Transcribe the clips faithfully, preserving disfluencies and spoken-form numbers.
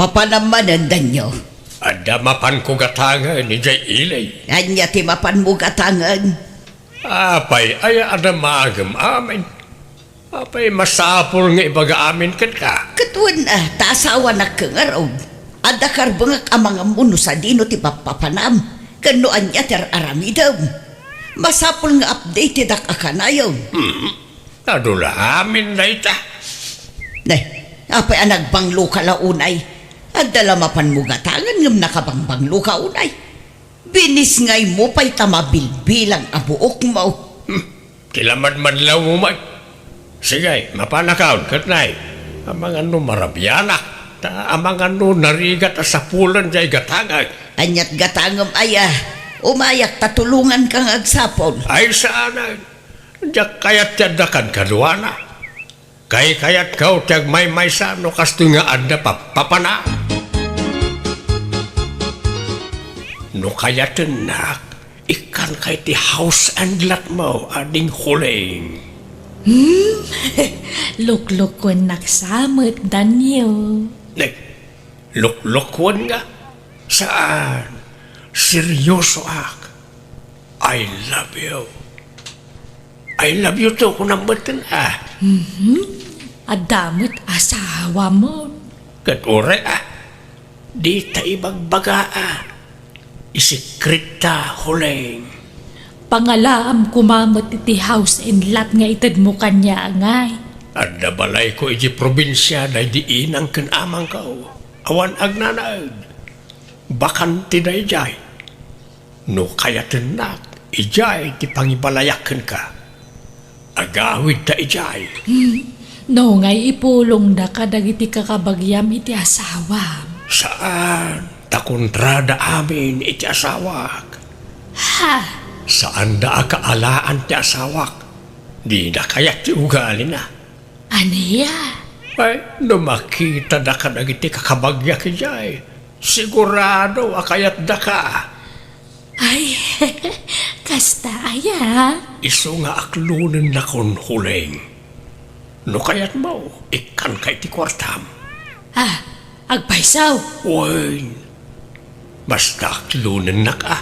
Papanam manen, Danyo. Adda mapanko gatangen idiay ili. Ania ti mapanmo gatangen? Apay, aya a damagem amin? Apay, masapul nga ibaga amin kenka? Ket wen, ah, ta asawanak ngarud. Adda karbengek a mangammo no sadino ti pappapanam, ken no ania ti ar-aramidem. Masapul nga updatedak a kanayon. Hmm. Adu la amin dayta. Ne, apay a nagbangloka la unay? Adda la mapanmo gatangen ngem nakabangbangloka unay. Binisngaymo pay ta mabilbilang a buokmo. Hmm, ti lamadmadlawmo met. Sige, mapanakon, ket nay, amangan no marabianak, ta amangan no narigat a sapulen diay gatangek. Aniat gatangem aya? Umayak ta tulonganka nga agsapul. Ay, saanen. Diak kayat ti addakan kaduana. Kaykayatko ti agmaymaysa no kastoy nga adda pappapana. No kayatennak, ikkanka iti house and lot mo, ading Huling. Hmm? Luklukuennak sa met, Danyo. Ne, luklukuen nga? Saan. Seryosoak. I love you. I love you too, kunam metten, ah. Mhm. Adda met asawamon. Ket uray, ah. Dita ibagbaga, ah. Isekretta, Huling. Pangalaam koma met iti house and lot nga itedmo kaniak, ngay. Adda balayko iti probinsia daydi inang ken amangko. Awan agnanaed. Bakante daydiay. No kayatennak, idiay ti pangibalayak kenka. Agawidta idiay. Hmm. No ngay ipulongda kadagiti kakabagiam iti asawam. Saan, ta kontrada amin iti asawak. Ha? Saanda a kaalaan ti asawak. Dina kayat ti ugalina. Ania? Ay, no makitada kadagiti kakabagiak idiay, sigurado a kayatdaka. Ay, kasta aya? Isu nga aklonennakon, Huling. No kayatmo, ikkanka iti kuartam. Ah, agpayso? Wen, basta aklonennak a,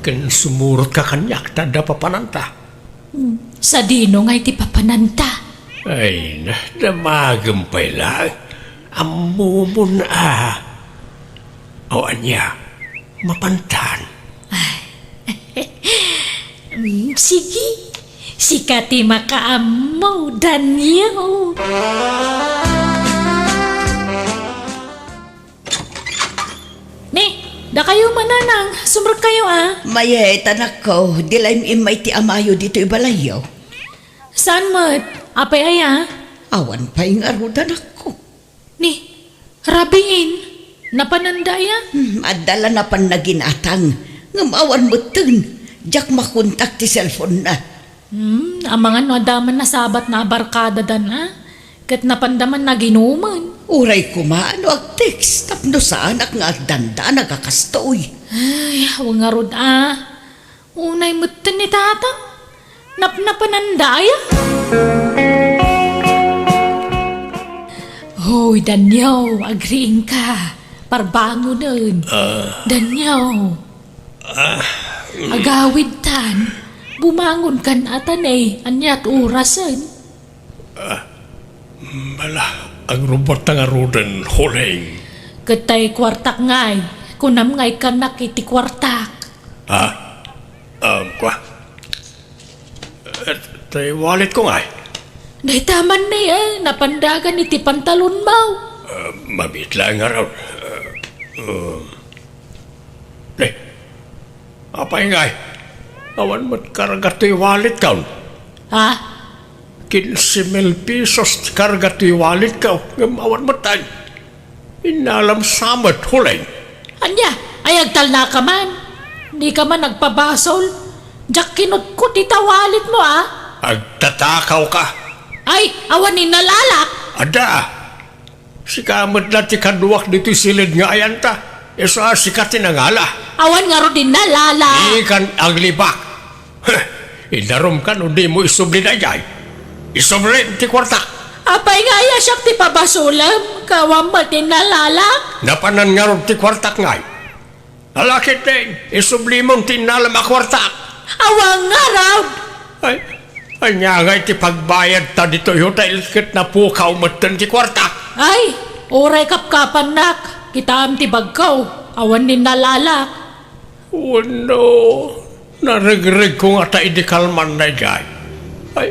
ken sumurotka kaniak ta adda papananta. Sadino ngay ti papananta? Ay, na, damagem pay laeng. Ammomon a. O ania, mapantan? Ay. Mm, sige. Sika ti makaammo, Danyo. Ni, dakayo mananang, sumrekkayo a. Mayat, anakko, di la im-immay ti amayo ditoy balayyo. Saan met? Apay aya? Awan pay ngarud, anakko. Ni, rabiin, napananda aya? Hmm, adda la napanna ginatang, ngem awan metten, diak makontak ti cellphone-na. Hmm, amangan no adda man nasabatna a barkadadan a, ket napanda man naginumen. Uray koma no agtext tapno saanak nga agdandanag a kastoy. Ay, awan ngarud a. Unay metten ni Tata. Napnapananda aya? Hoy, Danyo, agriingka. Parbangonen. Ah. Danyo. Ah, mm. Agawidtan. Bumangonkan a ta ne, aniat orasen? Ah, bala, agrubotta ngaruden, Huling. Ket tay kuartak ngay, kunam ngay kanak iti kuartak. Ha? Ah, kua? Eh, tay walletko ngay? Dayta man ni, eh, napandagan iti pantalonmo. Ah, mabit laeng ngarud. Ah, um. Eh, apay ngay? Awan met karga toy walletko. Ha? Kinse mil pesos ti karga toy walletko, ngem awan met ay. Innalam sa met, Huling. Ania? Ay, agtalnaka man. Dika man agpabasol. Diak kinutkot ita walletmo, a. Agtatakaw ka. Ay, awan ni nalalak. Adda. Sika met la ti kaduak ditoy siled nga ayanta. Isu a sika ti nangala. Awan ngarud ni nalalak. Dikan aglibak. Heh, idarumka no dimo isubli daydiay. Isubli ti kuartak. Apay nga aya siak ti pabasolem, ka awan met ti innalalak? Napanan ngarud ti kuartak ngay. Ala ketdin, isublimon ti innalam a kuartak. Awan ngarud. Ay, ania ngay ti pagbayadta ditoy hotel ket napukaw metten ti kuartak? Ay, uray kapkapannak, kitaem ti bagko, awan innalalak. Wenno, naregregko ngata idi kalman daydiay. Ay,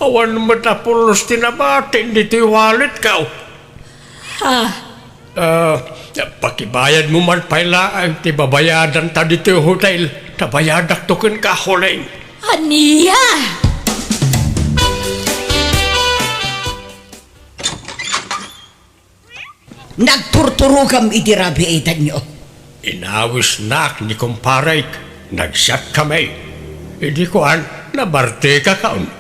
awan met a pulos ti nabatin ditoy walletko. Ah. Ah, pakibayadmo man pay laeng ti babayadanta ditoy hotel, ta bayadakto kenka, Huling. Ania? Nagturturogam idi rabii, Danyo. Inawisnak ni kumparek, nagsiatkami. Idi kuan, nabartekakon.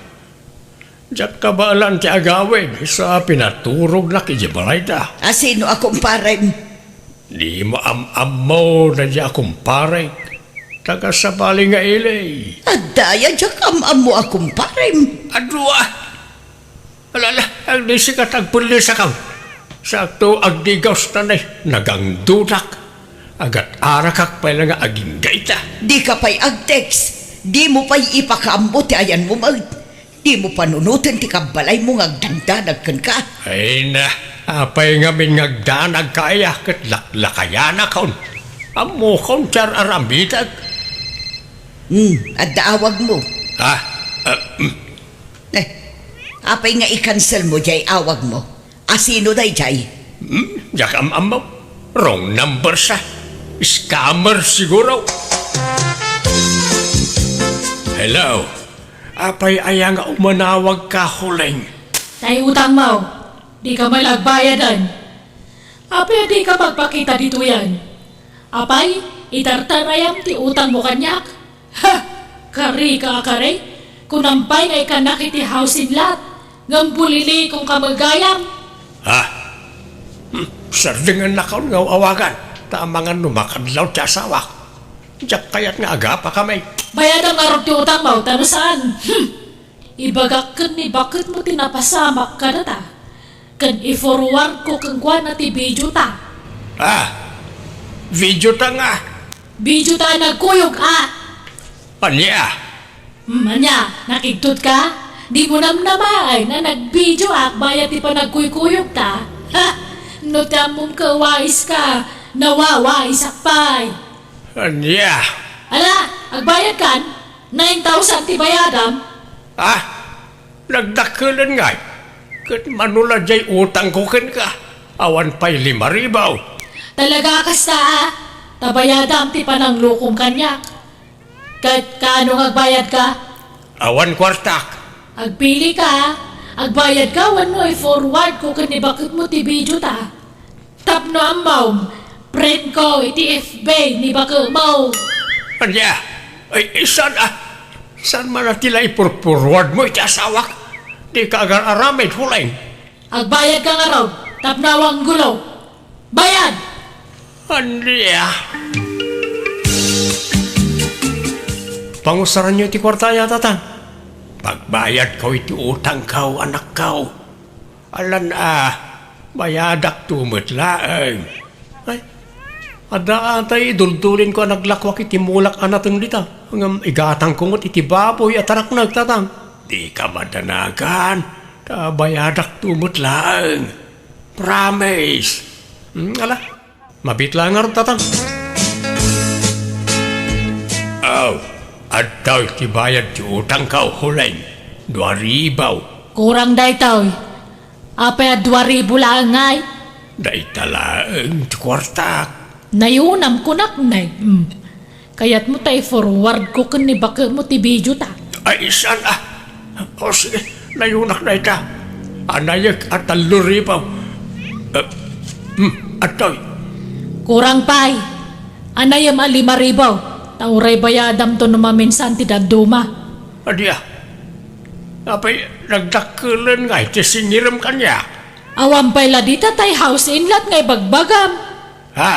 Diak kabaelan ti agawid, sa pinaturognak idiay balayda. A sino a kumparem? Dimo am-ammo daydiay a kumparek. Taga sabali nga ili. Adda aya diak am-ammo a kumparem. Adua. Alala, agdisika ta agpellisakam. Sakto, agdigaw ta nay, nagangdudak. Agat-arakak pay la nga aginggayta. Dika pay ag-text. Dimo pay ipakaammo ti ayanmo met. Dimo panunoten ti kabbalaymo nga agdandanag kenka. Ay na, apay ngamin nga agdanagka aya ket laklakayanakon? Ammokon ti ar-aramidek. Hmm, adda awagmo. Ha? Ah, mm. Eh, apay nga i-cancelmo diay awagmo? A sino daydiay? Hmm? Diak am-ammo. Wrong number sa. Scammer siguro. Hello. Apay aya nga umanawagka, Huling? Tay utangmo. Dika met agbayadan. Apay a dika magpakita ditoyen? Apay, itartarayam ti utangmo kaniak? Ha! Karika a kari? Kunam pay nga ikkannak iti housing lot, ngem bulilikonka met gayam. Ha? Hmm, sardengennakon nga awagan, ta amangan no makadlaw ti asawak. Diak kayat nga agapakami. Bayadam ngarud ti utangmo, ta no saan, hmm, ibagak ken ni baketmo ti napasamak kadata, ken i-forwardko kenkuana ti videota. Ah, videota nga? Videota a nagkuyog a. Ania? Hmm, ania, nakigtotka? Dimo namnamaen a nagvideoak bayat ti panagkuykuyogta? Ha! No ti ammom ket waiska, nawawaisak pay. Ania? Ala, agbayadkan? Nine thousand ti bayadam? Ah, nagdakkelen ngay? Ket mano la diay utangko kenka? Awan pay lima ribu. Talaga a kasta a? Ta bayadam ti pananglokom kaniak. Ket kaano nga agbayadka? Awan kuartak. Agpilika, agbayadka wenno i-forwardko ken ni baketmo ti videota. Tapno ammom, friendko iti F B ni baketmo. Ania? Ay, saan a? Saan man a ti la ipurpurwardmo iti asawak? Dika agar-aramid, Huling. Agbayadka ngarud, tapno awan gulo. Bayad! Ania? Pangusaranyo iti kuarta aya, Tatang? Pagbayadko iti utangko, anakko. Alan a, bayadakto met laeng. Ay, adda atay iduldulinko a naglakuak iti mulak a nateng dita. Ngem igatangko met iti baboy a taraknek, Tatang. Dika madanagan, ta bayadakto met laeng. Promise. Hmm, ala, mabiit laeng ngarud, Tatang. Aw, adtoy ti bayad ti utangko, Huling. Dua ribu. Kurang daytoy. Apay a dua ribu laeng ngay? Dayta laeng ti kuartak. Nayunam, kunak, nay. Hmm. Kayatmo ta i-forwardko ken ni baketmo ti videota? Ay, saan a? O, sige, nayunak dayta. Anayek a tallo ribu. Eh, hmm, adtoy. Kurang pay. Anayem a lima ribu. Ta uray bayadamto no maminsan ti dadduma. Ania? Apay, nagdakkelen ngay ti singirem kaniak? Awan pay la dita tay house inlat nga ibagbagam. Ha?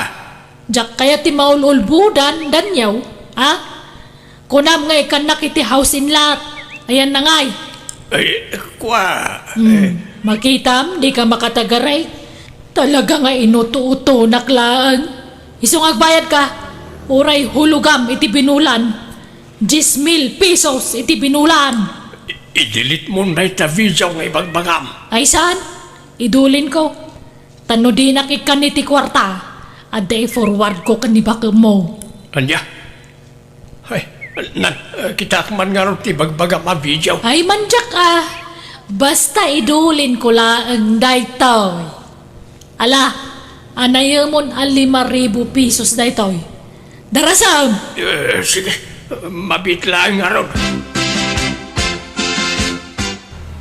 Diak kayat ti maul-ulbodan, Daniel, ha? Kunam nga ikkannak iti house inlat. Ayan na ngay. Ay, kua. Hmm. Eh, Makitam, dika makatagaray. Talaga nga inuto-utonak laeng. Isu nga agbayadka, uray hulogam iti binulan. Dies mil pesos iti binulan. I-, i-delete mo dayta video nga ibagbagam. Ay saan? Idulinko. Tano dinak ikkan iti kuarta, adda i-forwardko ken ni bakemmo. Ania? Ay, nan, eh, kitaak man ngarud ti bagbagam a video. Ay, mandiak a. Basta idulinko laeng daytoy. Ala, anayemon a lima ribu pesos daytoy. Darasem! Eh, sige, mabiit laeng ngarud.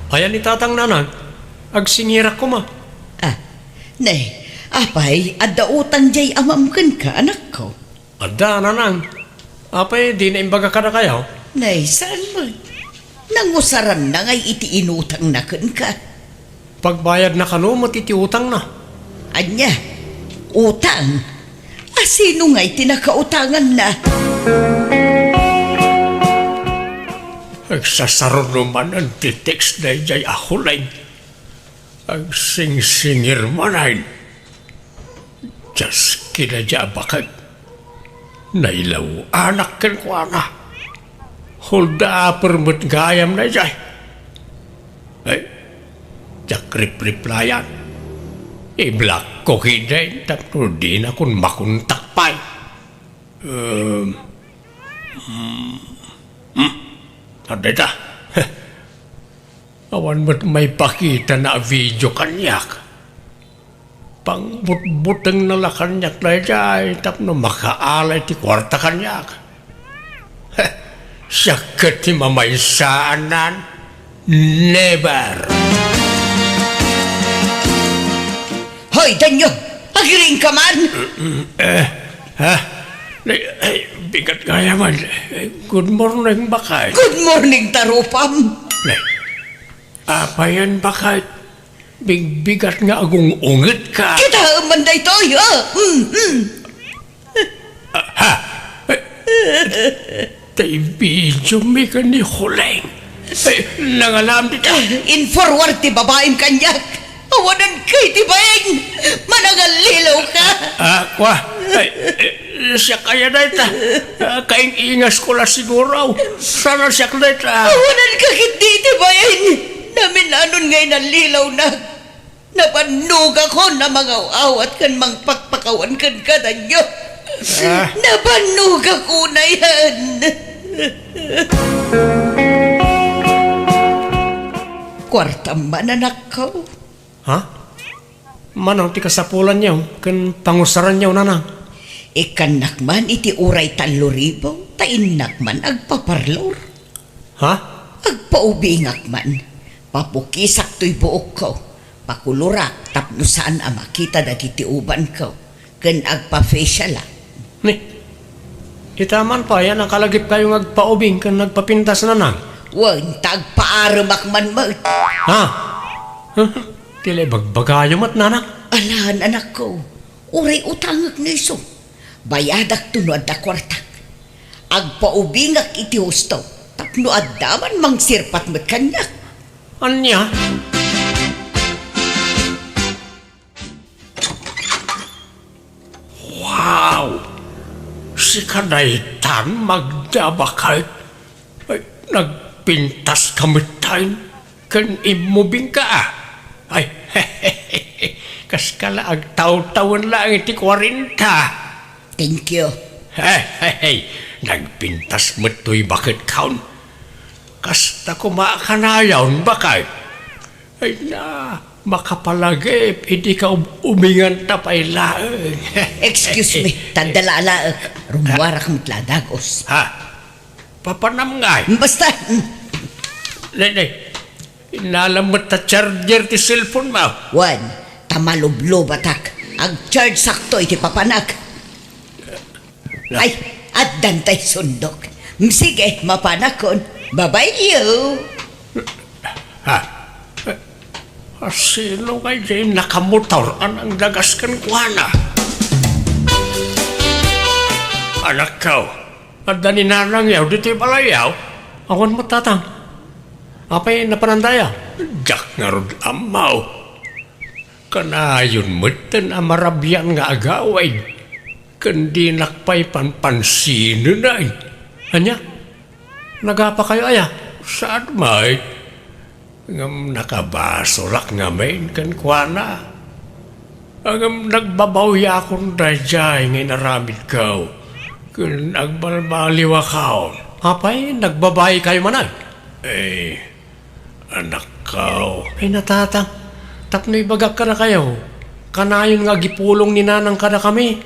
Ayan ni Tatang, Nanang, agsingirak koma. Ah, ne, apay, adda utang jay amam kenka, anakko? Adda, Nanang. Apay, dina imbaga kadakayo? Nay, saan met? Nangusaranna ngay iti inutangna kenka. Pagbayadna kano met iti utangna. Ania? Utang? A sino ngay ti nakautanganna? Agsasaruno manen ti text dayjay a Huleng. Agsingsingir manen. Dios, kinaja a baket. Nailaw-anak kenkuana. Hold-upper met gayam dayjay. Ay, diak rip-replyan. I-blockko ketdin tapno dinakon makontak pay. Um, hmm, hmm, adda ita. Awan met maipakitana a video kaniak. Pangbutbutengna la kaniak dayjay tapno makaala iti kuarta kaniak. Heh, siak ket ti mamaysaannan. Never! Hoy, Danyo! Agiringka man! Eh, ha? Ay, ay, bigat gayam. Eh, good morning, baket. Good morning, tarupam! Nay, apayen, baket? Bigbigat nga agung-ungetka. Kitaem man daytoy, ha? Mm, mm. Ah, ha? Tay video mi ken ni Huleng. Ay, nangalam dita. In-forward ti babaim kaniak. Awanan kay ti bain. Manangallilaw ka. Ah, kwa. Ay, eh, siak aya dayta. Ah, kaing-ingas ko la siguro. Sana siak dayta. Awanan ka ketdi ti bain. Namin-anon nga inallilawnak. Nabannogakon a mangaw-awat ken mangpakpakawan kenka, Danyo. Ah. Nabannogakon a yan. Kuartam man, anakko. Ha? Mano ti kasapulanyo ken pangusaranyo, nanang? Ikkannak man iti uray tallo ribu, ta innak man agpaparlor. Ha? Agpaubingak man. Papukisak toy buokko. Pakulurak tapno saan a makita dagiti ubanko. Ken agpa-facialak. Ni, ita man pay a nakalagipkayo nga agpaubing ken agpapintas, nanang? Wen, ta agpaaremak man met. Ha? Ti la ibagbagayo met, nanang? Alan, anakko. Uray utangek nga isu. Bayadakto no adda kuartak. Agpaubingak iti husto tapno adda man mangsirpat met kaniak. Ania? Wow! Sika daytan, Magda, baket? Ay, nagpintaska metten ken immubingka, a? Ay, kaska la agtawtawen laeng iti kuarenta. Thank you. Hey, hey, hey. Nagpintas met toy baketkaon. Kasta koma a kanayon, baket. Ay na, makapalagip idi kaub-, ubinganta pay laeng. Excuse me, tanda la alaek. Rummuarak met la a dagus. Ha? Papanam ngay? Basta. Nay, nay. Innalam met ta charger ti cellphone mo. Wen, ta malublubatak. Agcharge sakto iti papanak. Na- Ay, addan tay sundok. Sige, mapanakon. Bye-bye you. Ha? Asino ngay diay nakamotor a nangdagas kenkuana? Anakko, adda ni nanangyo ditoy balayyo? Awan met, tatang. Apay napananda aya? Diak ngarud ammo. Kanayon metten a marabian nga agawid, ken dinak pay panpansinenen. Ania? Nagapakayo aya? Saan met? Ngem nakabasolak ngamin kenkuana. Ngem nagbabawiakon daydiay nga inaramidko, ken agbalbaliwakon. Apay, nagbabaikayo manen? Eh, anakko. Ay, Tatang, tapno ibagak kadakayo, kanayon nga agipulong ni Nanang kadakami.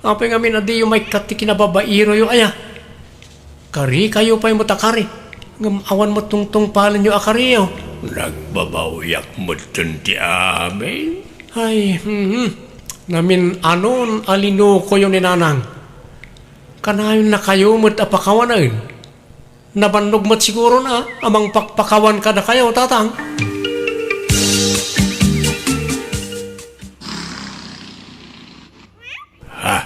Apay ngamin a diyo maikkat ti kinababairoyo aya? Karikayo pay met a kari, ngem awan met tungtungpalenyo a kariyo. Nagbabawiak metten ti amin. Ay, hmm, namin-anon a linukoyo ni Nanang. Kanayonnakayo met a pakawanen. Nabannog met siguron a, a mangpakpakawan kadakayo, Tatang. Ha?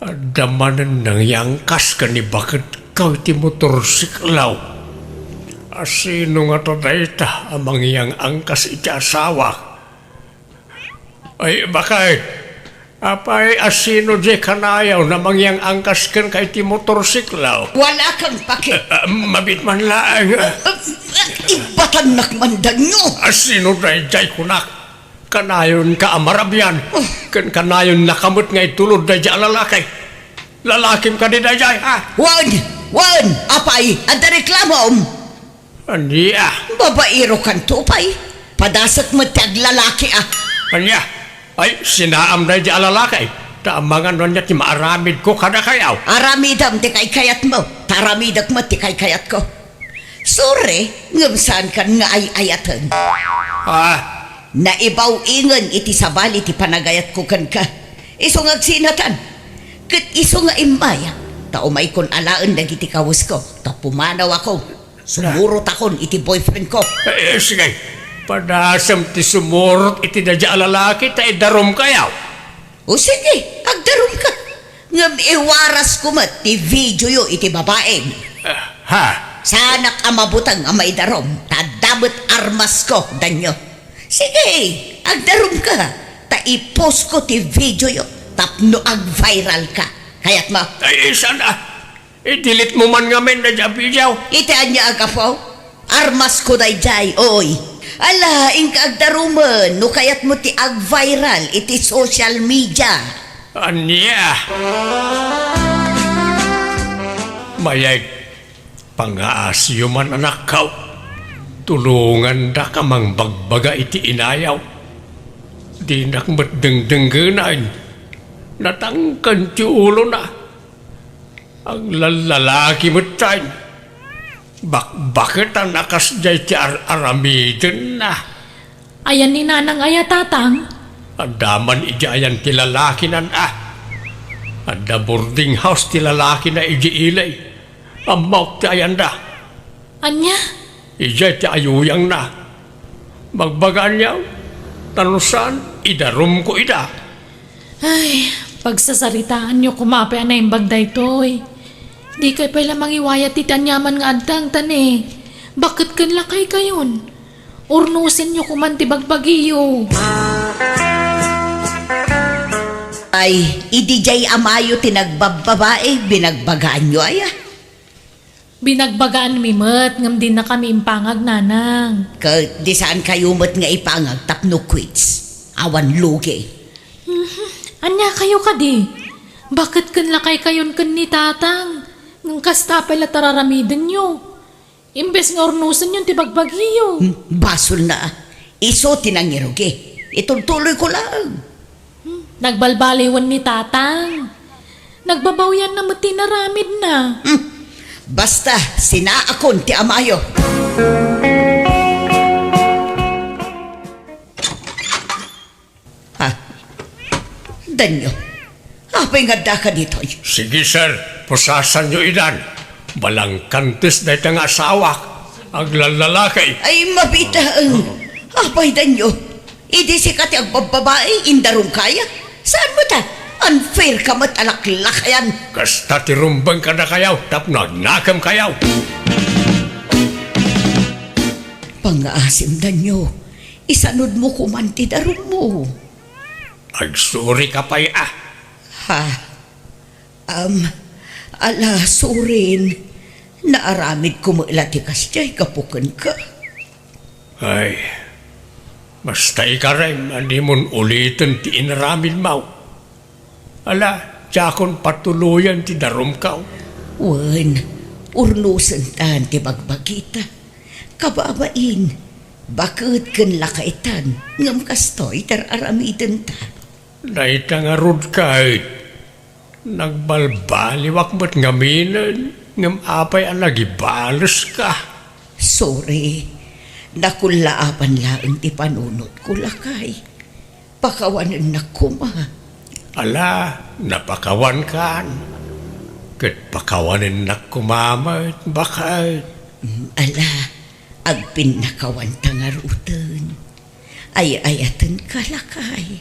Adda manen nangyangkas ken ni baketko iti motorsiklo. Asino ngata dayta a mangyang-angkas iti asawak? Ay, baket. Apay, asino diay kanayon a mangyang-angkas kenka iti motorsiklo? Wala kang paki. Ah, ah, mabiit man laeng. Ah, ah, ibatannak man, Danyo. Asino daydiay kunak? Kanayonka a marabian, ken kanayonnaka met nga itulod daydiay a lalaki. Lalakim kadi daydiay, ha? Wen, wen, apay, adda reklamom? Ania? Babairokanto pay. Padasek met ti aglalaki, a. Ania? Ay, sinaam daydiay a lalaki. Ta amangan no ania ti maaramidko kadakayo. Aramidem ti kaykayatmo, ta aramidek met ti kaykayatko. Sorry, ngem saankan nga ay-ayaten. Ah. Naibaw-ingen iti sabali ti panagayatko kenka. Isu nga agsinatan. Ket isu nga immay, ta umaykon alaen dagiti kawesko, ta pumanawakon. Sumurotakon iti boyfriendko. Eh, eh, sige. Padasem ti sumurot iti daydiay a lalaki ta idarumkayo. O sige, agdarumka. Ngem iwarasko met ti videoyo iti babaem. Ah, ha? Saanak a mabuteng a maidarum, ta adda met armasko, Danyo. Sige, agdarumka, ta i-postko ti videoyo tapno ag-viralka. Kayatmo? Ay, saan a? I-delete mo man ngamin daydiay a video. Iti ania a gapu? Armasko daydiay, oy. Ala, inka agdarumen no kayatmo ti ag-viral iti social media. Ania? Mayeg, pangaasiyo man, anakko. Tulongandak a mangbagbaga iti inayo. Dinak met dengdenggenan. Natangken ti ulona. Aglallalaki metten. Bakbaketan a kasdiay ti ar-aramidenna. Ayan ni Nanang aya, Tatang? Adda man idiay ayan ti lalakinan a. Adda boarding house ti lalakina idiay ili. Ammok ti ayanda. Ania? Idiay ti ayuyangna. Bagbagaanyo, ta no saan, idarumko ida. Ay, pagsasaritaanyo koma pay a naimbag daytoy. Dikay pay la mangiwayat iti aniaman nga adda, ta ne, baket ken lakaykayon. Urnosenyo koman ti bagbagiyo. Ay, idi diay amayo ti nagbabbabae, binagbagaanyo aya? Binagbagaanmi met ngem dinakami impangag, Nanang. Ket di saankayo met nga ipangag tapno quits. Awan lugi. Mhm. Ania kayo kadi? Baket ken lakaykayon ken ni Tatang? Ngem kasta pay la tararamidenyo. Imbes nga urnosenyon ti bagbagiyo. Hmm, basolna. Isu ti nangirugi. Itultuloyko laeng. Hmm, nagbalbaliwen ni Tatang. Nagbabawianna met ti inaramidna. Hmm. Basta, sinaakon ti amayo. Ha? Danyo. Apay nga addaka ditoy? Sige, sir. Pusasanyo idan. Balangkantes dayta nga asawak. Aglallalaki. Ay, mabitaeng. Apay, Danyo. Idi sika ti agbabbabae, indarumkaya? Saan met a? Unfair ka met a laklakayan. Kasta ti rumbeng kadakayo tapno agnakemkayo. Pangaasim danyo, isanudmo koman ti darummo. Agsurika pay a. Ha? Am, ala, surin, naaramidko met la ti kasdiay gapu kenka. Ay, basta ikarem a dimon uliten ti inaramidmo. Ala, diakon patuloyen ti darumko. Wen, urnosentan ti bagbagita. Kababain, baket ken lakaytan, ngem kastoy ti ar-aramidenta. Dayta ngarud ket, nagbalbaliwak met ngaminen, ngem apay a nagibaleska? Sorry, nakullaaban laeng ti panunotko, lakay. Pakawanennak koma. Ala, napakawankan. Ket pakawanennak koma met, baket. Mm, ala, agpinnakawanta ngaruden. Ay-ayatenka, lakay.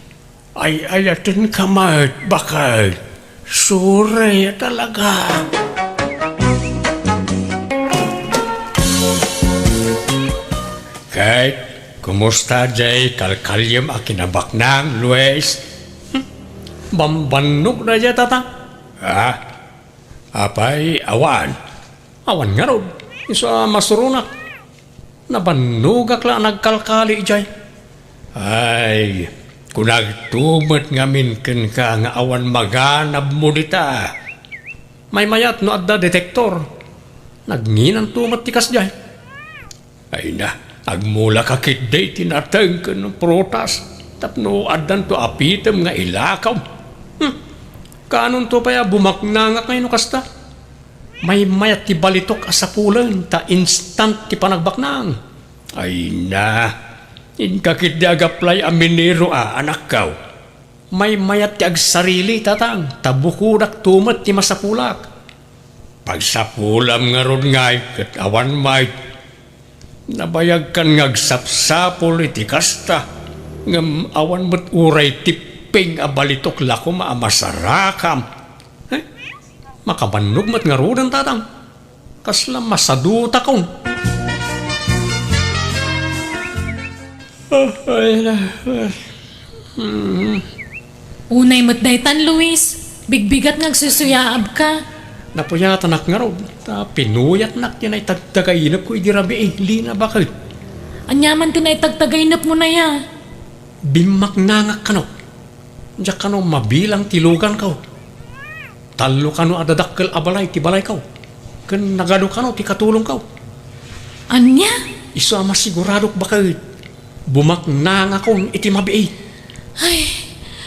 Ay-ayatenka met, baket. Sorry a talaga. Ket, kumusta jay kalkaliem a kinabaknang, Luis? Hmm? Bambannog na jay, Tatang? Ah? Apay, awan? Awan ngarud. Isu a masuronak. Nabannogak la a nagkalkali jay. Ay, kunagto met ngamin kenka nga awan maganabmo dita. Maymayat no adda detektor. Nagnginanto met ti kasjay. Ay na, agmulaka ketdi ti nateng ken prutas tapno addanto a pitem nga ilakaw. Hmm. Kaanonto pay a bumaknangak ngay no kasta? Maymayat ti balitok a sapulen ta instant ti panagbaknang. Ay na, inka ketdi agaplay a minero a, anakko. Maymayat ti agsarili, Tatang, ta bukodakto met ti masapulak. Pagsapulam ngarud ngay ket awan met. Nabayagkan nga agsapsapul iti kasta, ngem awan met uray tipping a balitok la koma a masarakam. Eh? Makabannog met ngaruden, Tatang. Kasla masadutakon. Ah, ay na, ah. Mm. Unay met daytan, Luis. Bigbigat nga agsusuyaabka. Napuyatanak ngarud, ta pinuyatnak ti naitagtagainepko idi rabii, Lina, baket. Ania man ti naitagtagainepmo, naya? Bimmaknangak kano. Diak kano mabilang ti luganko. Tallo kano a dadakkel a balay ti balayko. Ken nagadu kano ti katulongko. Ania? Isu a masiguradok baket. Bumaknangakon iti mabiit. Ay,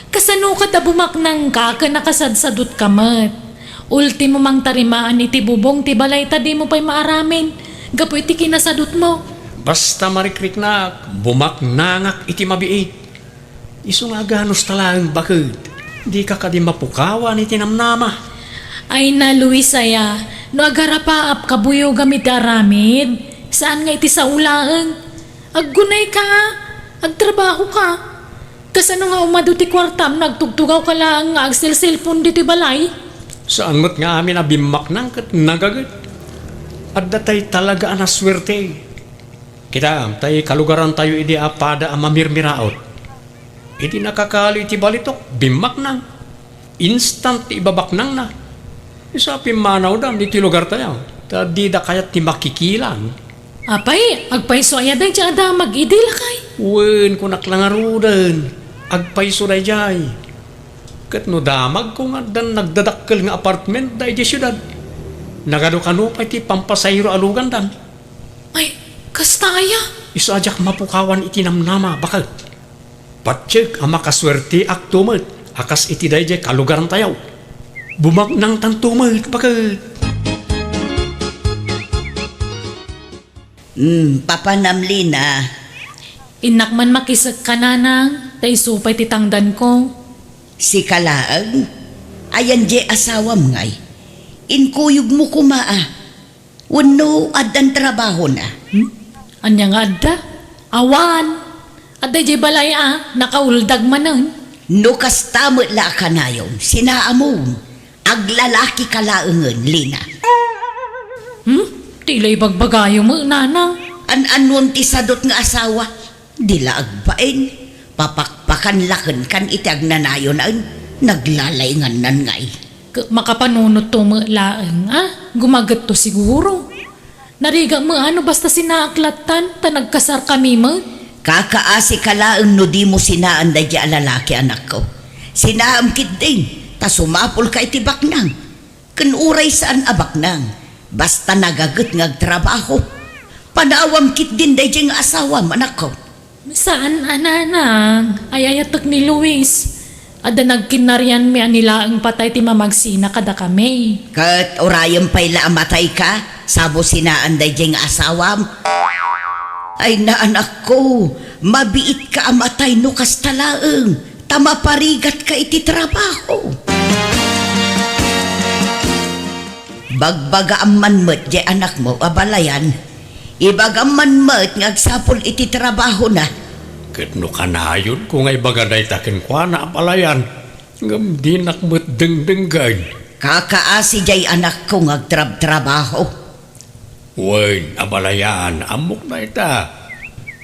kasano ka ta bumaknangka ken nakasadsadutka met? Ultimo mangtarimaan iti bubong ti balay ta dimo pay maaramen gapu iti kinasadutmo. Basta marikriknak, bumaknangak iti mabiit. Isu nga aganusta laeng baket, dika kadi mapukawan iti namnama. Ay na, Luis aya, no agarapaap kabuyogam iti aramid, saan nga iti sao laeng. Aggunayka a, agtrabahoka. Kasano nga umadu ti kuartam no agtugtugawka laeng nga agselselpon ditoy balay? Saan met nga amin a bimmaknang ket nagaget. Adda tay talaga a nasuerte. Kitaem, tay kalugarantayo idi a pada a mamirmiraot. Idi nakakali ti balitok, bimmaknang. Instant ti ibabaknangna. Isu a pimmanawda iti lugartayo, ta dida kayat ti makikilan. Apay, agpayso aya daydiay a damag idi, lakay? Wen, kunak la ngaruden, agpayso daydiay. Ket no damagko nga addan nagdadakkel nga apartment daydiay siudad, nagadu kano pay ti pampasahero a lugandan. Ay, kasta aya? Isu a diak mapukawan iti namnama, baket. Patiek a makasuerteakto met a kas iti daydiay kalugarantayo. Bumaknangtanto met, baket. Hmm, papanam, Lina. Innak man makisekka, nanang, ta isu pay ti tangdanko. Sika laeng? Ayan diay asawam ngay? Inkuyogmo koma a. Wenno addan trabahona? Hmm? Ania nga adda? Awan. Adda diay balay a nakauldag manen. No kasta met la a kanayom, sinaamom. Aglalakika laengen, Lina. Hmm? Ti la ibagbagayo met, nanang. An-anuem ti sadut nga asawa? Di la agbain. Papakpakan la kenkan iti agnanayon, naglalayngannanna ngay. Ket makapanunotto met laeng, a? Gumagetto siguro. Narigat met a no basta sinaak lattan, ta nagkasarkami met. Kakaasika laeng no dimo sinaan daydiay a lalaki, anakko. Sinaam ketdin, ta sumapulka iti baknang. Ken uray saan a baknang, basta nagaget nga agtrabaho. Panawam ketdin daydiay nga asawam, anakko. Saan a nanang, ay-ayatek ni Luis. Adda nagkinnarianmi a ni laeng patay ti mamagsina kadakami. Ket urayem pay la a matayka, sa mo sinaan daydiay nga asawam? Ay, anakko, mabiitka a matay no kasta laeng, ta maparigatka iti trabaho. Bagbagaam man met diay anakmo a balayan. Ibagam man met nga agsapul iti trabahona. Ket no kanayonko nga ibaga dayta kenkuana a balayan, ngem dinak met dengdenggen. Kakaasi diay anakko nga agtrabtrabaho. Wen, a balayan, ammok dayta.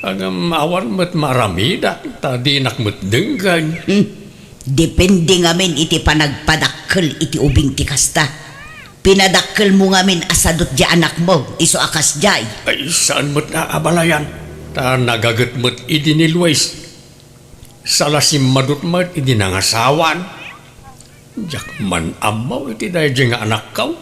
Ngem awan met maaramidak, ta dinak met denggen. Hmm. Depende ngamin iti panagpadakkel iti ubing ti kasta. Pinadakkelmo ngamin a sadut diay anakmo, isu a kasdiay. Ay, saan met a abalayan, ta nagaget met idi ni Luis. Sala simmadut met idi nangasawan. Diak man ammo iti daydiay nga anakko.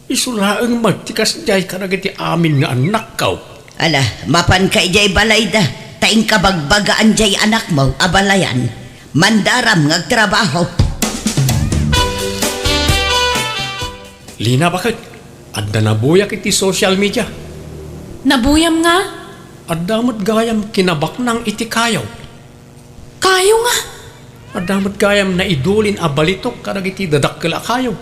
Isu laeng met ti kasdiay kadagiti amin nga annakko. Ala, mapanka idiay balayda, ta inka bagbagaan diay anakmo a balayan. Mandaram nga agtrabaho. Lina, baket, adda nabuyak iti social media. Nabuyam nga? Adda met gayam kinabaknang iti kayo. Kayo nga? Adda met gayam naidulin a balitok kadagiti dadakkel a kayo.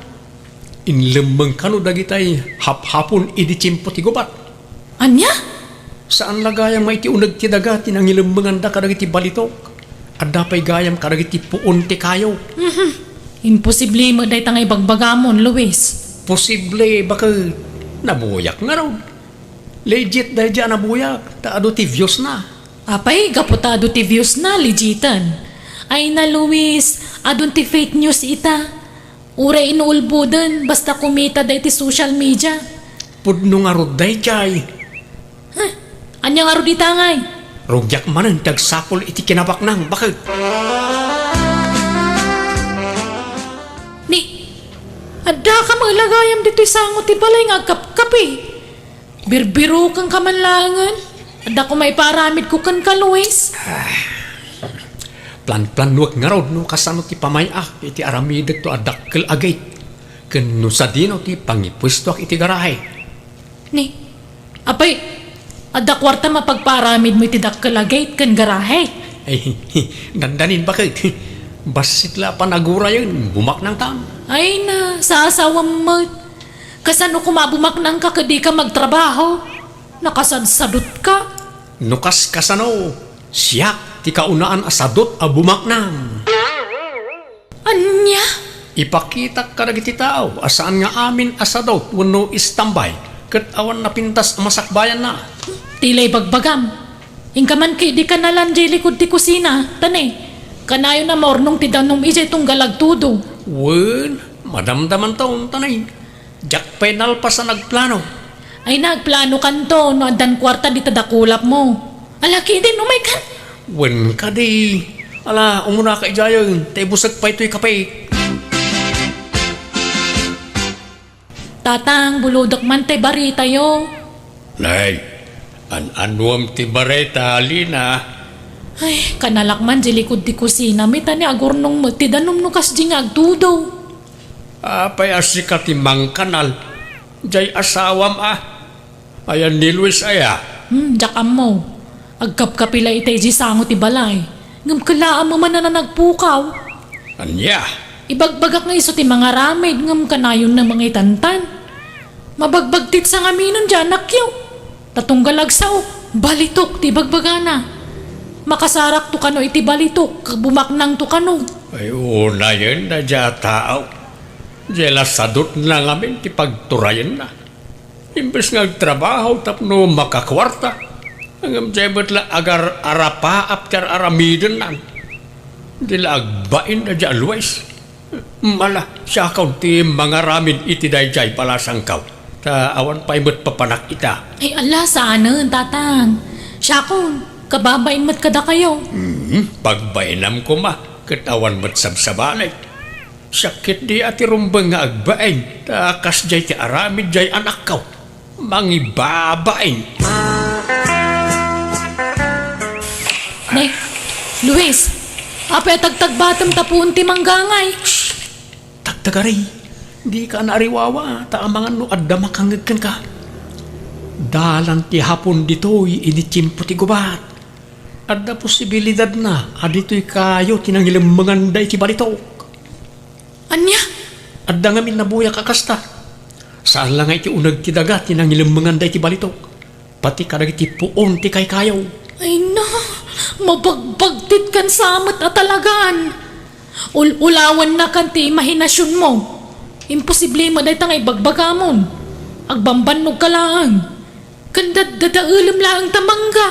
Inlemmeng kano dagitay haphapon idi tiempo ti gubat. Ania? Saan la gayam nga iti uneg ti daga ti nangilemmengan kadagiti balitok. Adda pay gayam kadagiti puon ti kayo. Mhm. Imposible met dayta nga ibagbagamon, Luis. Posible, baket. Nabuyak ngarud. Legit daydiay a nabuyak, ta adu ti views na. Apay, gapu ta adu ti views na, legiten. Ay na, Luis, adun ti fake news ita. Uray inuulboden, basta kumita dayta iti social media. Pudno ngarud daydiay. Huh? Ania ngarud ita ngay? Rugiak manen ti agsapul iti kinabaknang, baket. Ni, adda ka met la gayam ditoy sango ti balay nga agkapkapi. Birbirukenka man laengen. Adda koma ipaaramidko kenka, Luis. Ah, planplanuek ngarud no kasano ti pamay-ak iti aramidekto a dakkel a gate ken no sadino ti pangipuestoak iti garahe. Ni, apay, adda kuarta mapagpaaramidmo iti dakkel a gate ken garahe? Ay, dandanin, baket. Bassit la panagurayen, bumaknangtan. Ay na, sasawem met. Kasano koma a bumaknangka ket dika magtrabaho? Nakasadsadutka. No kas-, kasano, siak ti kaunaan a sadut a bumaknang. Ania? Ipakitak kadagiti tao a saan nga amin a sadut wenno istambay ket awan napintas a masakbayanna. Ti la ibagbagam. Inka man ket idi kanalan diay likud ti kusina, ta ne, kanayon a maurnong ti danum idiay tunggal agtudo. Wen, madamdamanton, ta ne, diak pay nalpas a nagplano. Ay, nagplanokanto no addan kuarta dita dakulapmo. Ala, kidin, umaykan. Wen kadi. Ala, umunaka idiayen, ta ibusek pay toy kape. Tatang, bulodek man tay baritayo. Nay, an-anuem ti barita, Lina? Ay, kanalak man di likud ti kusina, met ta ni agurnong met ti danum no kasdi nga agtudo. Apay a sika ti mangkanal? Jay asawam a. Ayan ni Luis aya? Hmm, diak ammo. Agkapkapi la itay di sango ti balay. Ngem kellaam man a nagpukaw. Ania? Ibagbagak nga isu ti mangaramid, ngem kanayon na mangaitantan. Mabagbagtit sa ngaminen di anakyo. Ta tunggal agsao, balitok ti ibagbagana. Makasarakto kano iti balitok, bumaknangto kano. Ay, unayen na di a tao. Di la sadutna ngamin ti pagturayenna. Imbes nga agtrabaho tapno makakuarta, ngem diay met la agar-arapaap ti ar-aramidenna. Di la agbain da dia, Luis. Mala, siakon ti mangaramid iti daydiay balasangko. Ta awan pay met papanak ita. Ay, ala, saanen, tatang. Siakon, kababain met kadakayo. Hmm, pagbainam koma, ket awan met sabsabali. Siak ketdi a ti rumbeng nga agbain, ta kasdiay ti aramid diay anakko. Mangibabain. Ne, Luis, apay a tagtagbatem ta puon ti manggangay? Shh! Tagtagari, dika naariwawa, ta amangan no adda makangngeg kenka. Dalan ti hapon ditoy idi tiempo ti gubat. Adda posibilidadna a ditoy kayo ti nangilemmengan daydi balitok. Ania? Adda ngamin nabuyak a kasta. Saan la nga iti uneg ti daga ti nangilemmengan daydi balitok. Pati kadagiti puon ti kaykayo. Ay na, mabagbagtit kan sa met a talagan. Ul-ulawanna kan ti imahinasionmo. Imposible met dayta nga ibagbagamon. Agbambannog ka laeng. Ken daddadaelem laeng ta mangga.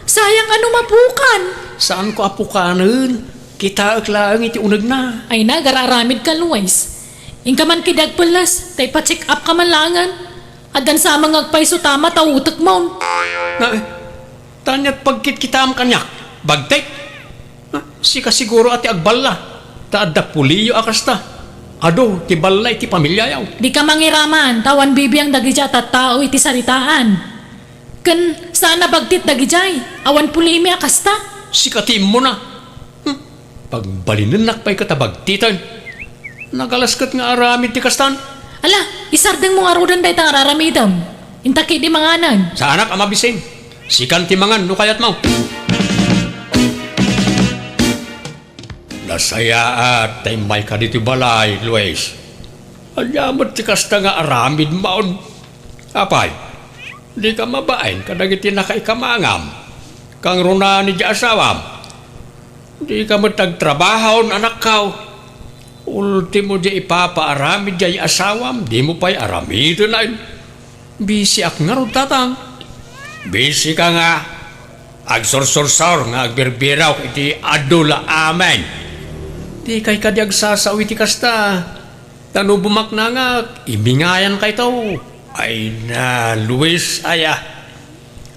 Sayang a no mapukan. Saanko a pukanen. Kitaek laeng iti unegna. Ay na, agar-aramid ka, Luis. Inka man ketdi agpelles, ta ipa-check up ka man laengen. Addan sa nga agpayso ta mata utekmon. Na, eh, taniat pagkitkitaam kaniak. Bagtek? Ah, sika siguro a ti agballa, ta adda puliyo a kasta. Adu ti balla iti pamiliayo. Dika mangiraman, ta awan bibiang dagidiay a tattao iti saritaan. Ken saan a bagtit dagidiay, awan pulimi a kasta. Sika ti immuna. Hmm, pagbalinennak pay ket a bagtiten. Nagalas ket nga aramid ti kastan. Ala, isardengmo ngaruden dayta nga ar-aramidem. Inta ketdi manganen. Saanak a mabisin. Sikan ti mangan no kayatmo. Nasayaat ta immayka ditoy balay, Luis. Ania met ti kasta nga aramidmon? Apay, dika mabain kadagiti nakaikamangam? Kangrunaan idiay asawam? Dika met agtrabaho, anakko. Ultimo, diay ipapaaramid diay asawam, dimo pay aramiden. Bisiak ngarud, tatang. Bisika nga agsursursor nga agbirbirok iti adu la amin. Dikay kadi agsasao iti kasta. Ta no bumaknangak, ibingayankayto. Ay na, Luis, aya.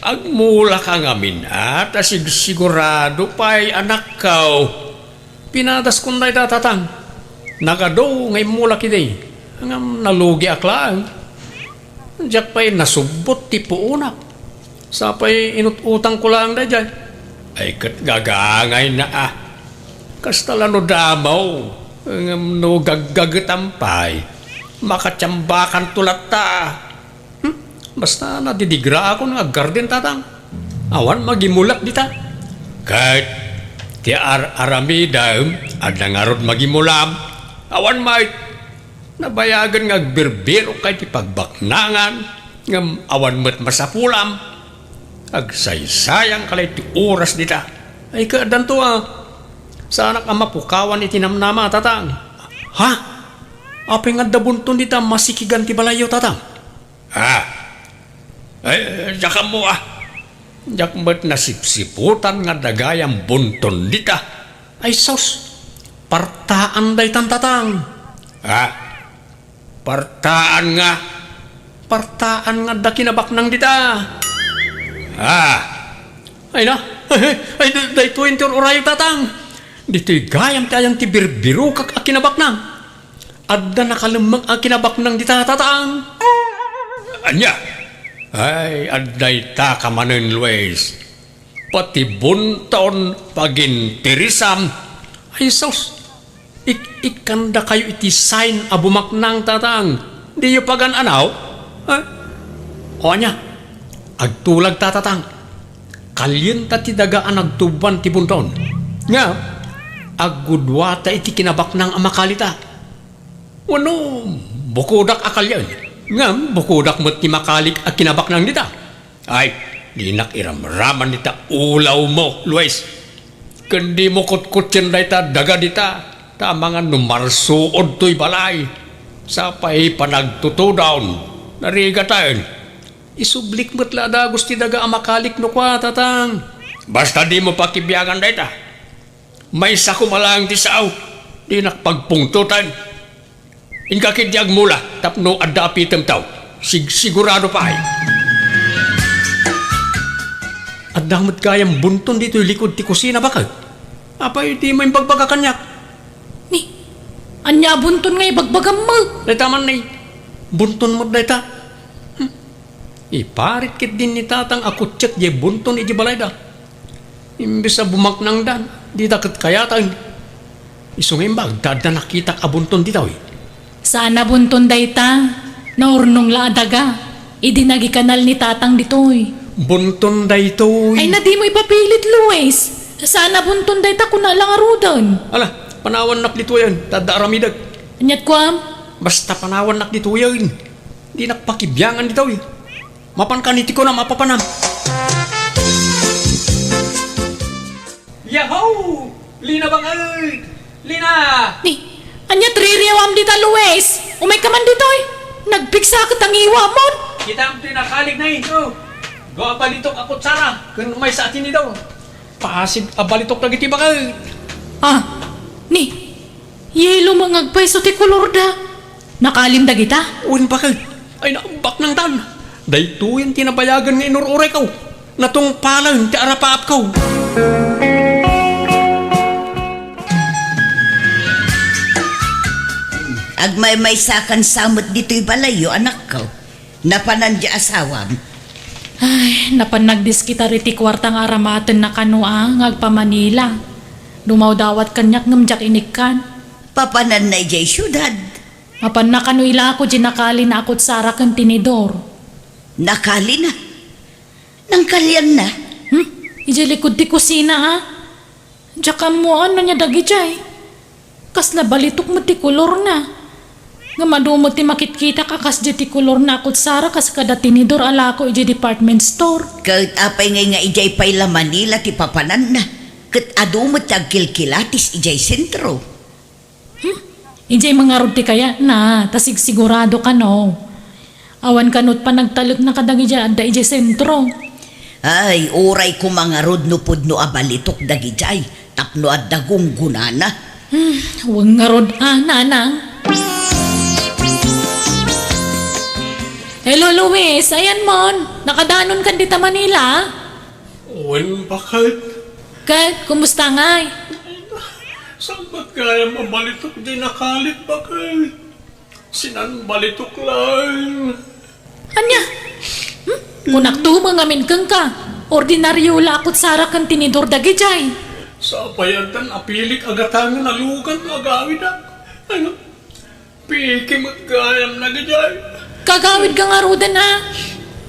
Agmulaka ngamin a, ta sigsigurado pay, anakko. Pinadaskon dayta, tatang. Nagadu nga immulak idi. Ngem nalugiak laeng. Diak pay nasubbot ti puonak. Sa pay inut-utangko laeng daydiay. Ay ket gagangayna a. Kasta la no damo. Ngem no gaggagetam pay, makatiambakanto latta. Hmm? Basta nadidigraakon nga aggarden, tatang. Awan magimulak dita. Ket ti ar-aramidem, adda ngarud magimulam. Awan met. Nabayagen nga agbirbirokka iti pagbaknangan, ngem awan met masapulam. Agsaysayangka la iti oras dita. Ay, kaaddanto a. Saanak a mapukawan iti namnama, tatang. Ha? Apay nga adda bunton dita masikigan ti balayyo, tatang? Ah. Ay, diak ammo, ah. Diak met nasipsiputan nga adda gayam bunton dita. Ay, sus. Partaan daytan, tatang. Ah. Partaan nga. Partaan nga adda kinabaknang dita. Ah. Ay na. Ay, da-, daytoy ti ur-urayo, tatang. Ditoy gayam ti ayan ti birbirokak a kinabaknang. Adda nakalemmeng a kinabaknang dita, tatang. Ania? Ay, adda ita ka manen, Luis. Pati bunton, pagintirisam. Ay, sus. Ik-, ikkandakayo iti sign a bumaknang, tatang. Diyo pagan-anaw? Ha? O ania? Agtulag ta, tatang. Kalienta ti daga a nagtuboan ti bunton. Nga, aggudua ta iti kinabaknang a makali ta. Wenno, bukodak a kalien. Ngem, bukodak met ti makalik a kinabaknang dita. Ay, dinak iramraman dita ulawmo, Luis. Ken dimo kutkutsien dayta daga dita, ta amangan no marsuod toy balay. Sa pay panagtutudon, narigaten. Isublik met la a dagus ti daga a makalik no kua, Tatang. Basta dimo pakibiangan dayta. Maysa koma laeng ti sao. Dinak pagpungtotan. Inka ketdi agmula tapno adda apitemtaw. Sig-, sigurado pay. Adda met gayam bunton ditoy likod ti kusina, baket. Apay ti maimbagbaga kaniak? Ni, ania a bunton nga ibagbagam met? Dayta man ni, bunton met dayta. Hmm. Iparit ketdin ni Tatang a kutsiek diay bunton idiay balayda. Imbes a bumaknangdan, dita ket kayatan. Isu nga imbag ta adda nakitak a bunton ditoy. Saan a bunton dayta. Naurnong la a daga idi nagikanal ni Tatang ditoy. Bunton daytoy. Ay, na dimo ipapilit, Luis. Saan a bunton dayta, kuna la ngaruden. Ala, panawannak ditoyen, ta adda aramidek. Aniat kuam? Basta panawannak ditoyen. Dinak pakibiangan ditoy. Mapanka ni ti kunam a papanam. Yahoo! Lina baket! Lina! Ni, ania ti ririawam dita, Luis? Umayka man ditoy. Nagpigsa ket a ngiwamon. Kitam ti nakalikna, eh. Oh. Dua a balitok a kutsara ken maysa a tinidor. Paasig a balitok dagiti baket. Ah, ni, yelo met nga agpayso ti kolorda. Nakalim dagita? Wen, baket. Ay, naambak nangtan. Daytoyen ti nabayagen nga inur-urayko. Natungpalen ti arapaapko. Agmaymaysakan sa met ditoy balayyo, anakko. Napanan ti asawam? Ay, napan nagdiskitar iti kuarta nga aramatenna kano a nga agpa-Manila. Dumawdawat kaniak ngem diak inikkan. Papananna idiay siudad? Mapanna kano ilako diay nakalina a kutsara ken tinidor. Nakalina? Nangkalianna? Hmm? Idiay likod ti kusina, a? Diak ammoan no ania dagidiay. Kasla balitok met ti kolorna. Ngem adu met ti makitkitak a kasdiay ti kolorna a kutsara kas kada tinidor a lako idiay department store. Ket apay ngay nga idiay pay la Manila ti papananna? Ket adu met ti agkilkilatis idiay sentro. Hmm? Idiay mangarud ti kayatna, ta sigsigurado kano. Awan kano ti panagtalekna kadagidiay adda idiay sentro. Ay, uray koma ngarud no pudno a balitok dagidiay tapno adda gunggonana. Hmm, wen ngarud a, nanang. Hello, Luis. Ayanmon. Nakadanonkan dita Manila? Wen, baket. Ket, kumusta ngay? Saan met gayam a balitok diay nakalit, baket? Sinan balitok laeng. Ania? Hmm? Kunakto met ngamin kenka, ordinario la a kutsara ken tinidor dagidiay. Sapay addan apilik a gatangen a lugan no agawidak. Ay, piki met gayam dagidiay. Kagawidka ngaruden a.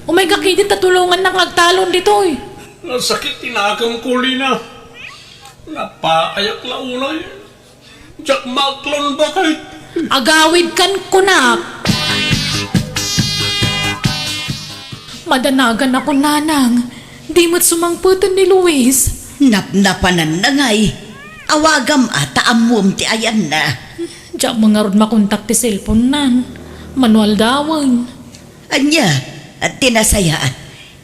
Umayka ketdi ta tulongannak nga agtalon ditoy. Nasakit ti nakemko, Lina. Napaayak la unay. Diak maaklon, baket. Agawidkan kunak. Madanagan ako, nanang. Di met sumangpeten ni Luis. Napnapananna ngay. Awagam a ta ammom ti ayanna. Diak met ngarud makontak ti cellphone-nan. Mano aldawen. Ania, ti nasayaat,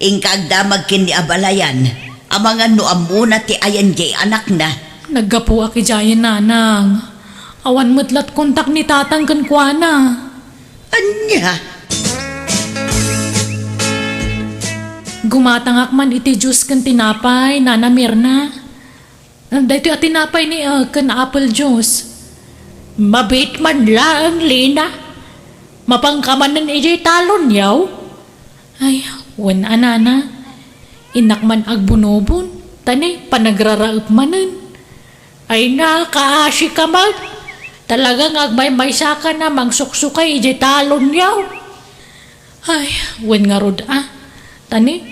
inka agdamag ken ni abalayan, amangan no ammona ti ayan diay anakna. Naggapuak idiayen, nanang. Awan met la ti kontak ni tatang kenkuana. Ania? Gumatangak man iti juice ken tinapay, Nana Mirna. Daytoy a tinapay ni, ah, ken apple juice. Mabiit man laeng, Lina. Mapanka manen idiay talonyaw? Ay, wen a, nana. Innak man agbunobon, ta ni panagraraep manen. Ay, nakaasika man. Talaga nga agmaymaysakan a mangsuksukay idiay talonyaw. Ay, wen ngarud a. Ta ni,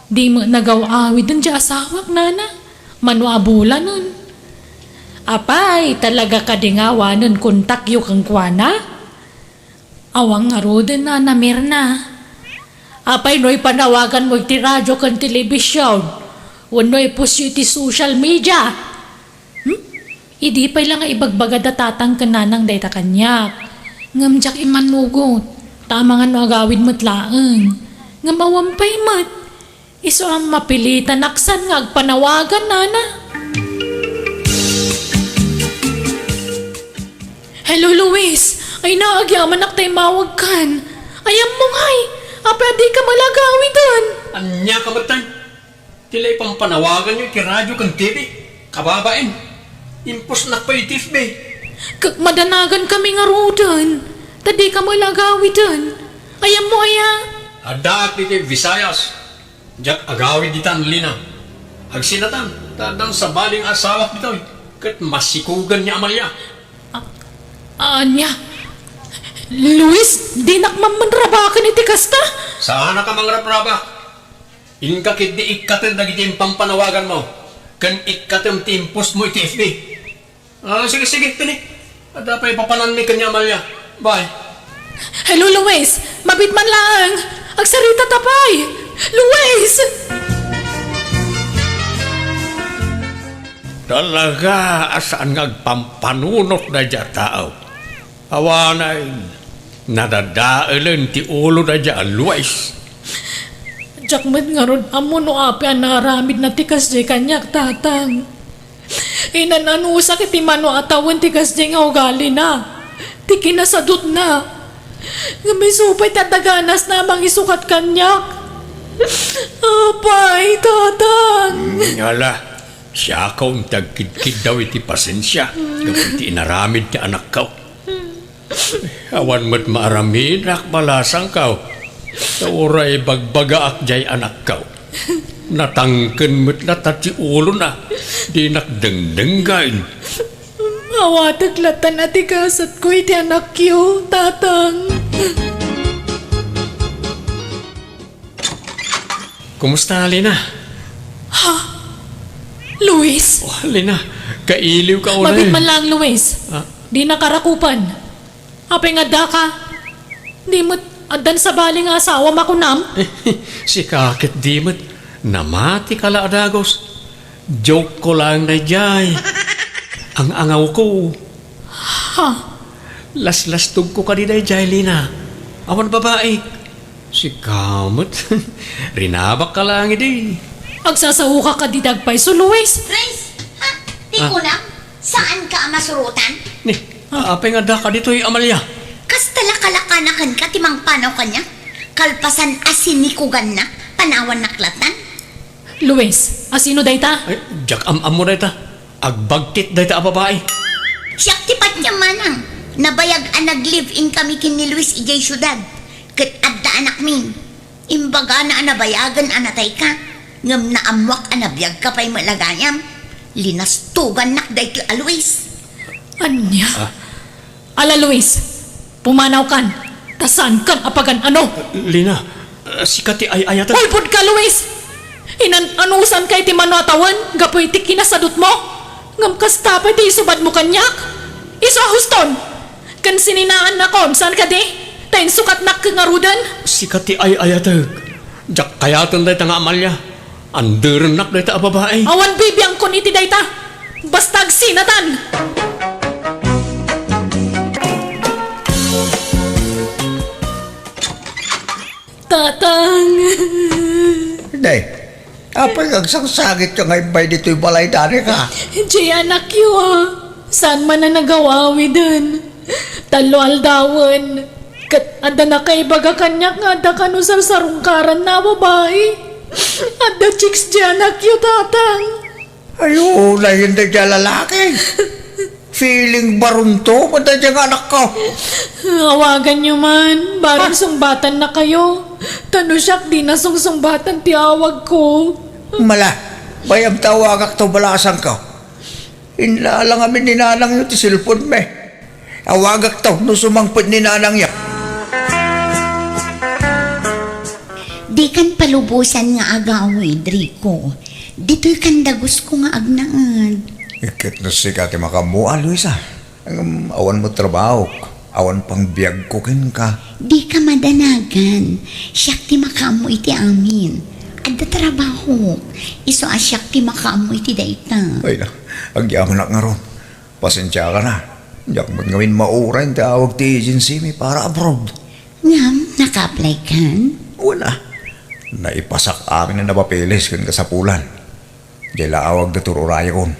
di met nagaw-awiden diay asawak, nana. Mano a bulanen. Apay, talaga kadi nga awanen kontakyo kenkuana? Awan ngaruden, Nana Mirna. Apay no ipanawaganmo iti radio ken telebision, wenno ipostyo iti social media? Hmm? Idi pay la nga ibagbagada tatang ken nanang dayta kaniak. Ngem diak immanugot, ta amangan no agawid met laeng. Ngem awan pay met. Isu a mapilitanak saan nga agpanawagan, nana. Hello, Luis. Ay na, agyamanak ta immawagkan. Ay, ammo ngay. Apay a dika malagawiden? Ania ka met, tay? Ti la ipampanawaganyo iti radio ken T V. Kababain. Impostnak pay iti F B. K-, madanagan kami ngaruden. Ta dika malagawiden. Ay, ammo aya? Addaak iti Visayas. Diak agawid ditan, Lina. Agsinatan, ta addan sabali nga asawak ditoy, ket masikugan ni Amalia. A-, ania? Luis, dinak man manrabaken iti kasta? Saanaka mangrabrabak. Inka ketdi ikkatem dagiti impampanawaganmo, ken ikkatem ti impostmo iti F B. Ah, sige, sige, kani. Adda pay papananmi ken ni Amalia. Bye. Hello, Luis. Mabiit man laeng. Agsarita ta pay. Luis! Talaga a saan nga agpampanunot daydiay a tao. Awanen, nadadaelen ti ulo daydiay a Luis. Diak met ngarud ammo no apay a naaramidna ti kasdiay kaniak, Tatang. Inan-anusak iti mano a tawen ti kasdiay nga ugalina, ti kinasadutna. Ngem isu pay ti adda ganasna a mangisukat kaniak. Apay, Tatang! Mm, ala, siakon ti agkidkiddaw iti pasensia gapu iti inaramid ti anakko. Awan met maaramidak, balasangko. Ta uray bagbagaak diay anakko, natangken met latta ti ulona. Dinak dengdenggen. Awatek latta ti gasatko iti anakyo, Tatang. Kumusta, Lina? Ha? Luis? Oh, Lina, kailiwka unay. Mabiit man laeng, Luis. Ah? Dinaka rakupan. Apay nga addaka? Di met addan sabali nga asawam a kunam? Sika ket di met. Namatika la a dagus. Joke ko laeng daydiay. Ang-angawko. Ha? Laslastogko kadi daydiay, Lina. Awan babaik. Sika met. Rinabakka laeng idi. Agsasaoka kadi dagpayso, Luis? Prince, ha? Ti kunam, saanka a masurotan? Ni, apay nga addaka ditoy, Amalia? Kasta la kalakanakanka ti mangpanaw kaniak. Kalpasan a sinikugannak, panawannak lattan. Luis, a sino dayta? Ay, diak am-ammo dayta. Agbagtit dayta a babai. Siak ti patiem, manang. Nabayag a nag-live-in kami ken ni Luis idiay siudad. Ket adda anakmi. Imbagana a nabayagen a natayka. Ngem naammoak a nabiagka pay met la gayam. Linastogannak daytoy a Luis. Ania? Ah. Ala, Luis, pumanawkan, ta saankan a pagan-ano. Lina, sika ti ay-ayaten. Ulbodka, Luis! Inan-anusanka iti mano a tawen gapu iti kinasadutmo, ngem kasta pay ti isubadmo kaniak? Isu a huston! Ken sininaannakon, saan kadi? Ta insukatnak ket ngaruden? Sika ti ay-ayatek. Diak kayaten dayta nga Amalia. Anderennak dayta a babai. Awan bibiangkon iti dayta. Basta agsinatan! Tatang! Day, apay nga agsangsangityo nga immay ditoy balay, Danica? Diay anakyo, a. Saan man a nagaw-awiden. Tallo aldawen. Ket adda nakaibaga kaniak nga adda kano sarsarungkaranna a babai. Adda chicks diay anakyo, Tatang. Ay, unay, daydiay a lalaki. Feeling baronto met daydiay nga anakko. Awaganyo man, barang sungbatan na kayo. Ta no siak, di na sungsungbatan ti awagko. Mala, bayam ta awagakto, balasangko. Inlala ngamin ni nanangyo ti cellphone mi. Awagakto no sumangpet ni nanangyo. Dikan palubosan nga agawid, Rico. Ditoy kan dagusko nga agnaed. Ket no sika ti makaammo, Luisa. Ngem awan met trabahok, awan pang biagko kenka. Dika madanagan. Siak ti makaammo iti amin. Adda trabahok. Isu a siak ti makaammo iti dayta. Ay na, agyamanak ngarud. Pasensiakan a. Diak met ngamin mauray ti awag ti agency mi para abroad. Ngem, naka-apply kan? Wen a. Naipasak amin a napapilis ken kasapulan. Diay la awag da tur-urayakon.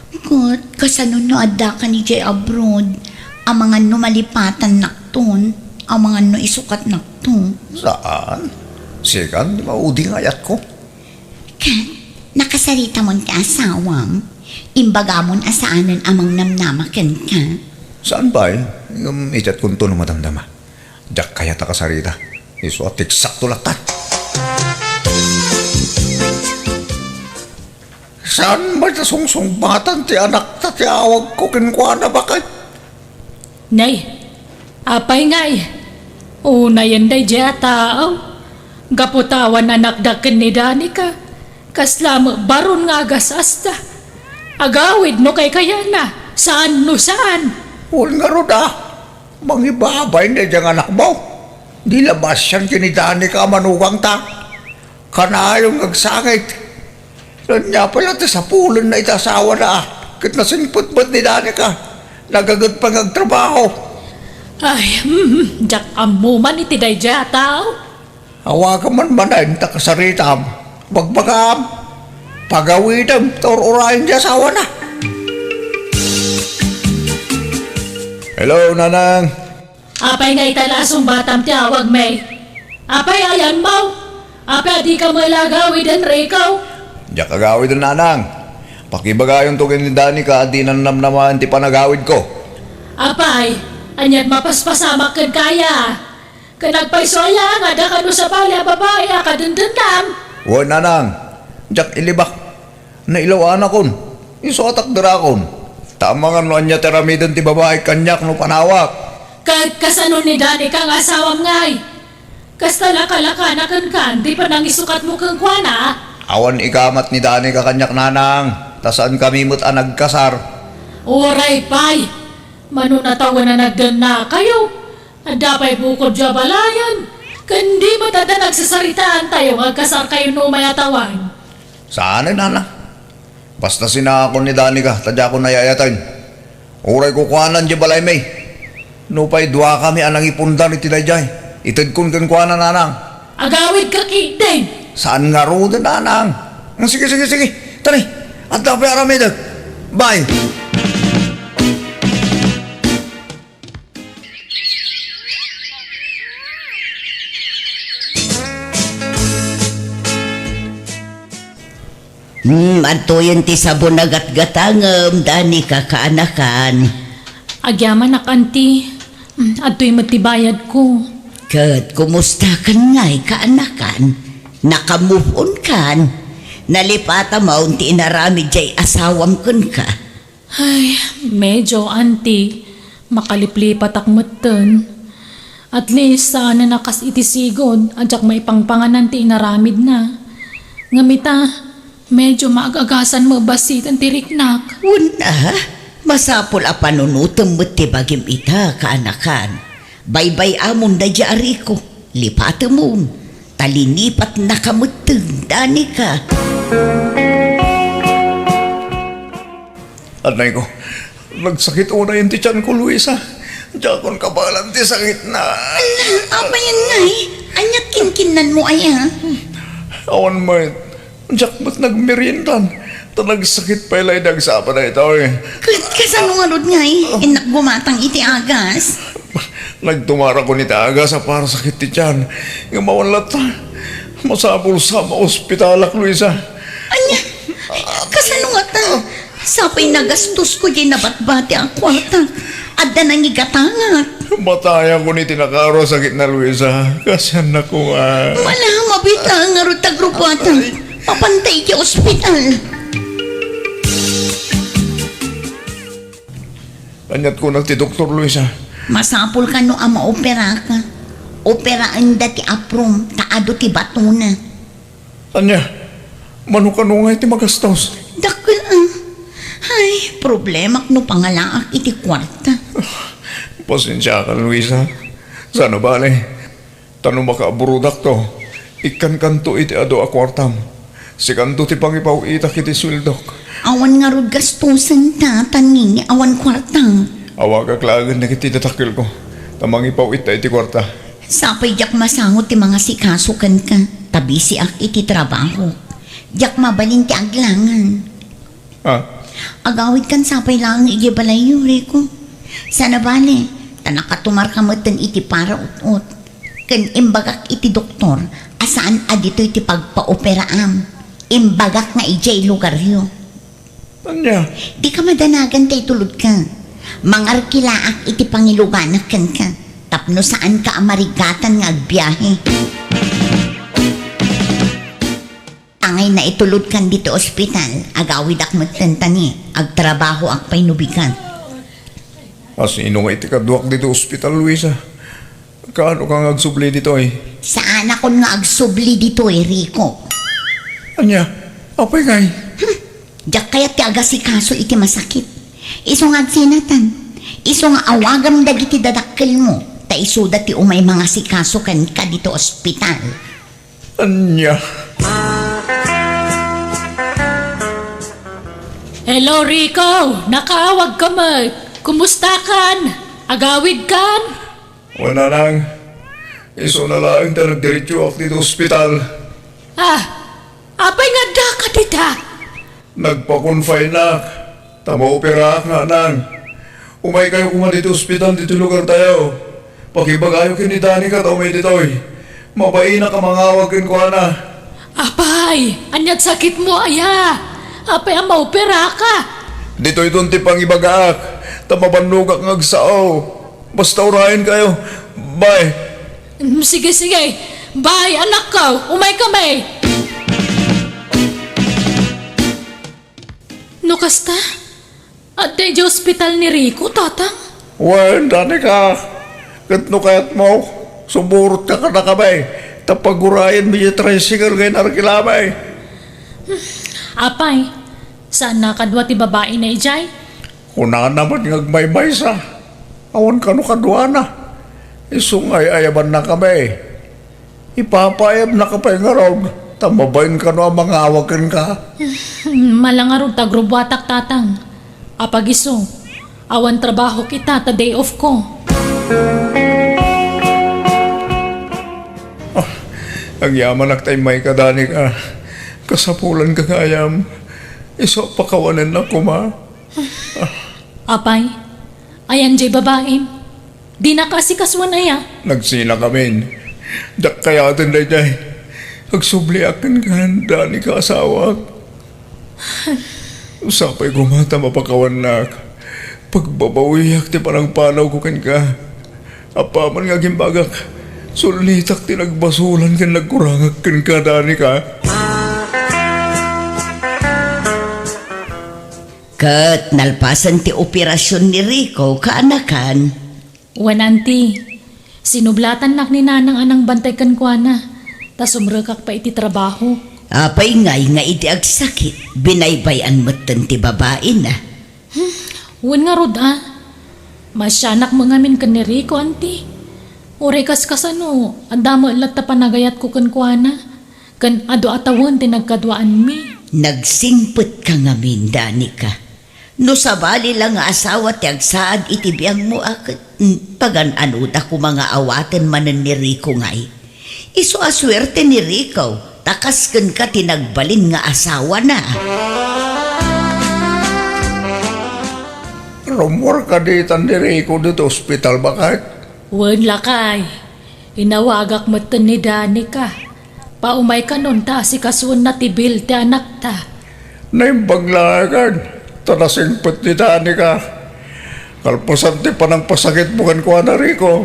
Ket kasano no addaka idiay abroad? Amangan no malipatannakton, amangan no isukatnakto. Saan? Sikan ti maudi nga ayatko. Ket nakasaritamon ti asawam? Imbagamon a saanen a mangnamnama kenka? Saan pay? Ngem itiatkonto no madamdama. Diak kayat a kasarita. Isu a tiksakto latta. Saan met a sungsungbatan ti anakta ti awagko kenkuana, baket? Nay, apay ngay? Unayen daydiay a tao. Gapu ta awan anakda ken ni Danica, kasla met baron nga agas-asta. Agawid no kaykayatna, saan no saan. Wen ngarud a, mangibabay daydiay nga anakmo. Di la masian ken ni Danica a manugangta. Kanayon nga agsangit. Ania pay la ti sapulenna iti asawana, ket nasingpet met ni Danica. Nagaget pay nga agtrabaho. Ay, hmm, diak ammo man iti daydiay a tao. Awagam man manen ta kasaritam. Bagbagam. Pagawidem ta ur-urayen ti asawana. Hello, Nanang. Apay nga ita la a sungbatam ti awagmi? Apay ayanmo? Apay a dika met la agawiden, Rico? Diak agawiden, Nanang. Pakibagayonto ken ni Danica a dinan namnamaen ti panagawidko. Apay, ania't mapaspasamak kenka aya? Ket agpayso aya nga adda kano sabali a babai a kadendennam? Wen, Nanang. Diak ilibak. Nailaw-anakon. Isu a takderakon. Ta amangan no ania ti aramiden ti babai kaniak no panawak. Ket kasano ni Danica nga asawam ngay? Kasta la kalakana kenka ti panangisukatmo kenkuana? Awan ikamat ni Danica kaniak, Nanang, ta saankami met a nagkasar. Uray pay, mano natawen a nagdennakayo, adda pay bukodyo a balayan, ken di met adda nagsasaritaantayo nga agkasarkayo no umay a tawen. Saanen, Nanang. Basta sinaakon ni Danica ta diakon ay-ayaten. Uray kukuanan diay balaymi. Nupay duakami a nangipundan iti daydiay, itedkon kenkuana, Nanang. Agawidka ketdin. Saan ngaruden, Nanang. Sige, sige, sige. Tani, adda pay aramidek. Bye. Hmm, adtoyen ti sabon a gatgatangem, Danica, kaanakan. Agyamanak, Auntie. Hmm, adtoy met ti bayadko. Ket kumustakan ngay, kaanakan? Naka-move on kan? Nalipatam ti inaramid diay asawam kenka? Ay, medyo, Auntie. Makaliplipatak metten. At least, saanen a kas iti sigud a diak maipangpanganan ti inaramidna. Ngem ita, medyo maag-agasan met bassiten ti riknak. Wen a, masapul a panunotem met ti bagim ita, kaanakan. Baybay-amon daydiay a Rico, lipatemon, ta linipatnaka metten, Danica. Anay ko, nagsakit unayen ti tianko, Luisa. Diakon kabaelan ti sakitna. Ala, apayen ngay? Ania't kinkinnanmo aya? Awan met. Diak met nagmeriendan. Ta nagsakit pay la idi agsapa daytoy. Ka-, kasano ngarud ngay? Innak gumatang iti agas. Nagtumarakon iti agas a para sakit ti tian. Ngem awan latta. Masapul sa maospitalak, Luisa. Ania? Kasano ngata? Sapay nagastosko diay nabatbati a kuarta. Adda nangigatangak. Matayakon iti nakaro a sakitna, Luisa. Kasiannako nga. Mala, mabita ngarud ta grupuatan. Ay. Mapantay iti ospital. Ania't kuna ti doktor, Luisa? Masapul kano a maoperaka. Operaenda ti aprom, ta adu ti batona. Ania? Mano kano ngay ti magastos? Dakkel a. Ay, problemak no pangalaak iti kuarta. Pasensiakan, Luisa. Saan a bale. Ta no makaabrodakto, ikkankanto iti adu a kuartam. Sikanto ti pangipaw-itak iti sueldok. Awan ngarud gastosen ta, ta nini awan kuarta. Awagak laengen dagiti dadakkelko, ta mangipaw-itta iti kuarta. Sapay diak masango ti mangasikaso kenka. Busy-ak iti trabaho. Diak mabalin ti aglangan. Ah? Agawidkan sapay laeng idiay balayyo, Rico. Sana bale, ta nakatumarka metten iti para ut-ot. Ken imbagak iti doktor a saan a ditoy ti pagpaoperaam. Imbagak nga idiay lugaryo. Ania? Dika madanagan ta itulodka. Mangarkilaak iti pangiluganak kenka tapno saanka a marigatan nga agbiahe. Angay naitulodkan ditoy ospital, agawidak metten ta ni agtrabahoak pay no bigat. Asino nga iti kaduak ditoy ospital, Luisa? Kaano ka nga agsubli ditoy? Saanakon nga agsubli ditoy, Rico. Ania? Apay ngay? Hmm. Diak kayat ti agasikaso iti masakit. Isu nga agsinatan. Isu nga awagam dagiti dadakkelmo. Ta isuda ti umay mangasikaso kenka ditoy ospital. Ania? Hello, Rico! Nakaawagka met! Kumustakan? Agawidkan? Wen, nanang, isuna laeng ta nagdiretsoak ditoy ospital. Ah, apay nga addaka dita? Nagpa-confineak, ta maoperaak, nanang. Umaykayo koma ditoy ospital ditoy lugartayo. Pakibagayo ken ni Danica ta umay ditoy. Mabainak a mangawag kenkuana. Apay, ania't sakitmo aya? Apay a maoperaka? Ditoyton ti pangibagaak, ta mabannogak nga agsao. Basta urayenkayo. Bye. Mm, sige, sige. Bye, anakko. Umaykami. No kasta, adda idiay ospital ni Rico, Tatang? Wen, Danica. Ket no kayatmo, sumurotka kadakami. Ta pagurayenmi diay tricycle nga inarkilami. Apay, saan a kadua ti babaina idiay? Kunana met nga agmaymaysa. Awan kano kaduana. Isu nga ay-ayabannakami. Ipapaayabnaka pay ngarud, ta mabain kano a mangawag kenka. Mala ngarud ta agrubuatak, Tatang. Apag-isu, awan trabahok ita ta day off ko. Ah, agyamanak ta immayka, Danica. Kasapulanka gayam. Isu a pakawanennak koma. Apay, ayan diay babaim? Dinaka asikasuan aya? Nagsinakamin. Diak kayaten daydiay. Agsubliak kenka, Danica, asawak. Sapay koma ta mapakawannak. Pagbabawiak ti panangpanawko kenka. Apaman nga agimbagak, sulnitak ti nagbasolan ken nagkurangak kenka, Danica. Ket nalpasen ti operasion ni Rico, kaanakan? Wen, Auntie. Sinublatannak ni Nanang a nangbantay kenkuana, ta sumrekak pay iti trabaho. Apay ngay nga idi agsakit, binaybay-an metten ti babaina? Hmm, wen ngarud a. Maasianak met ngamin ken ni Rico, Auntie. Uray kaskasano, adda met latta panagayatko kenkuana. Ken adu a tawen ti nagkaduaanmi. Nagsingpetka ngamin, Danica. No sabali la nga asawa ti agsaad iti biangmo a ket, mm, pagan-anoda koma nga awaten manen ni Rico ngay. Isu a suerte ni Rico, ta kas kenka ti nagbalin nga asawana. Rummuar kadi tan ni Rico ditoy ospital, baket? Wen, lakay. Inawagak metten ni Danica. Paumay kanon ta asikasuenna ti bill ti anakta. Naimbag laengen, ta nasingpet ni Danica. Kalpasan ti panangpasakitmo kenkuana, Rico,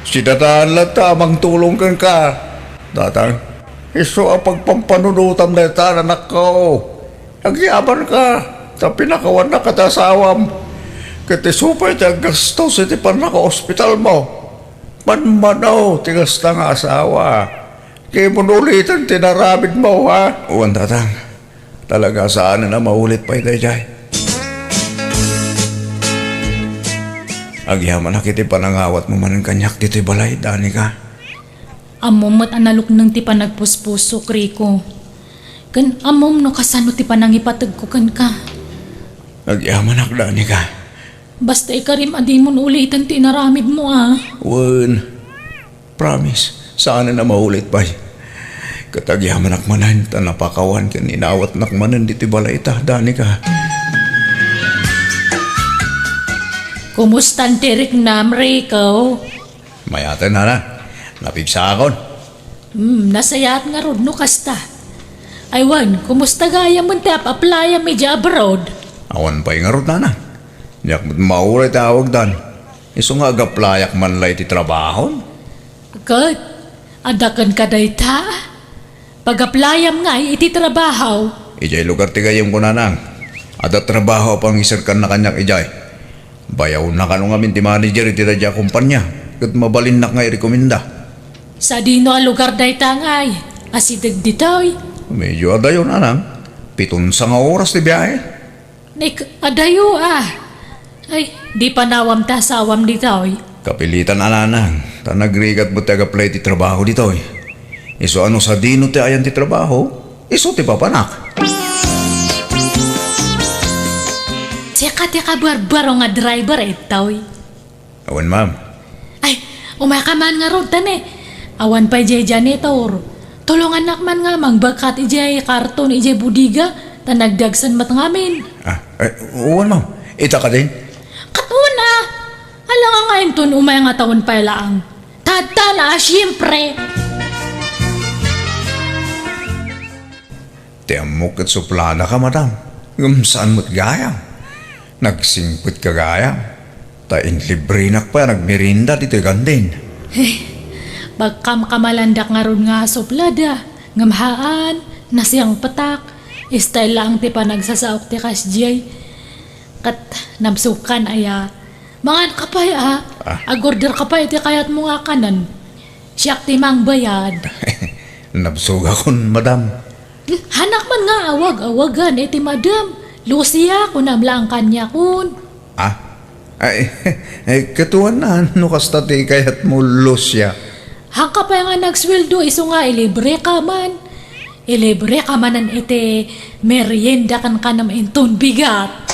sidadaan latta a mangtulong kenka. Tatang, isu a pagpampanunotam dayta, anakko. Agyamanka, ta pinakawannaka ti asawam. Ket isu pay ti aggastos iti pannakaospitalmo. Manmano ti kasta nga asawa. Kayatmo uliten ti inaramidmo, ha? Wen, Tatang. Talaga saanen a maulit pay daydiay. Agyamanak iti panangawatmo manen kaniak ditoy balay, Danica. Ammom met a nalukneng ti panagpuspusok, Rico. Ken ammom no kasano ti panangipategko kenka. Agyamanak, Danica. Basta ikarim a dimon uliten ti inaramidmo, a. Wen, promise, saanen a maulit pay. Ket agyamanak manen ta napakawan ken inawatnak manen ditoy balay ita, Danica. Kumustan ti riknam, Rico? Mayaten, Nana. Napigsaakon. Hmm, nasayaat ngarud no kasta. Ay wen, kumusta gayam ti ap-aplayam idiay abroad? Awan pay ngarud, Nana. Diak met mauray ti awagdan. Isu nga agaplayak man la iti trabahom. Ket, adda kenka dayta? Pagaplayam ngay iti trabaho. Idiay lugar ti gayyemko, Nanang. Adda trabaho a pangiserkanna kaniak idiay. Bayawna kano ngamin ti manager iti daydiay a kompania, ket mabalinnak nga irekomenda. Sadino a lugar dayta ngay? Asideg ditoy? Medyo adayo, Nanang. Piton sanga oras ti biahe. Nek, adayo a. Ay, di panawam ti asawam ditoy? Kapilitan a, Nanang, ta nagrigat met ti agaplay ti trabaho ditoy. Isu a no sadino ti ayan ti trabaho, isu ti papanak. Sika ti kabarbaro nga driver, itoy. Awan, ma'am. Ay, umayka man ngarud, ta ne. Awan pay diay janitor. Tulongannak man nga mangbagkat idiay karton idiay bodega, ta nagdagsen met ngamin. Ah, ay, awan, ma'am. Ita kadin? Ket awan a. Ala nga nga inton umay nga tawen pay laang. Tadtana a, siyempre. Ti ammok ket supladaka, madam. Ngem saan met gayam? Nagsingpetka gayam. Ta inlibrenak pay a nagmerienda ditoy gandin. Eh, pagkamkamalandak ngarud nga suplada, ngem haan, nasingpetak. Style laeng ti panagsasaok ti kasdiay. Ket nabsogkan aya. Manganka pay a. Ah. Agorderka pay ti kayatmo nga kanen. Siak ti mangbayad. Nabsogakon, madam. Hmm, hanak man nga awag-awagan iti madam. Lucia, kunam laeng kaniakon. Ah? Ay, ay, ket awan a, no kasta ti kayatmo, Lucia. Haanka pay nga nagsueldo, isu nga ilibreka man. Ilibreka manen iti merienda ken kanem inton bigat.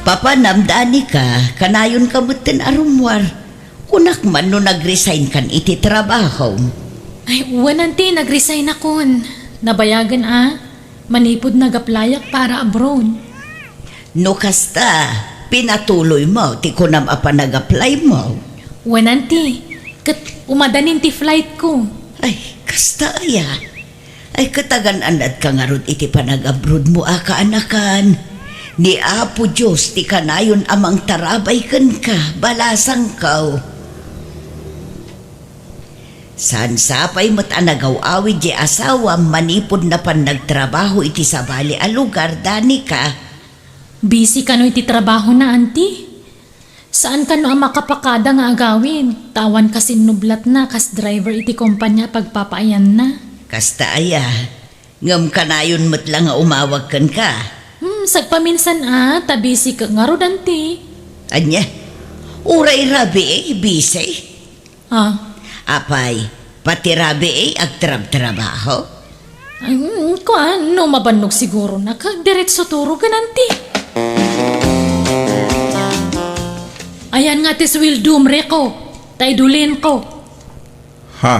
Papanam, Danica, kanayonka metten a rummuar. Kunak man no nag-resign kan iti trabahom. Ay, wen anti, nag-resign akon. Nabayagen a, manipud nag-applyak para abroad. No kasta, pinatuloymo ti kunam a panag-applymo. Wen anti, ket umadanin ti flightko. Ay, kasta aya. Ay, ket agan-anadka ngarud iti panag-abroadmo a kaanakan. Ni Apo Dios ti kanayon a mangtarabay kenka, balasangko. Saan sapay met a nagaw-awid ti asawam manipud napan nagtrabaho iti sabali a lugar, Danica? Busy kano iti trabahona, anti? Saan kano a makapakada nga agawid, ta awan kasinnublatna kas driver iti kompania a pagpapaayanna. Kasta aya, ngem kanayon met la nga umawag kenka. Hmm, sagpaminsan a, ta busy ka ngarud, anti. Ania? Uray rabii, busy? Ah. Apay, pati rabii agtrabtrabaho? Ay, mm, kuan, no mabannog siguro na, ka diretso turogan, anti. Ayan nga ti suweldom, Rico. Ta idulinko. Ha?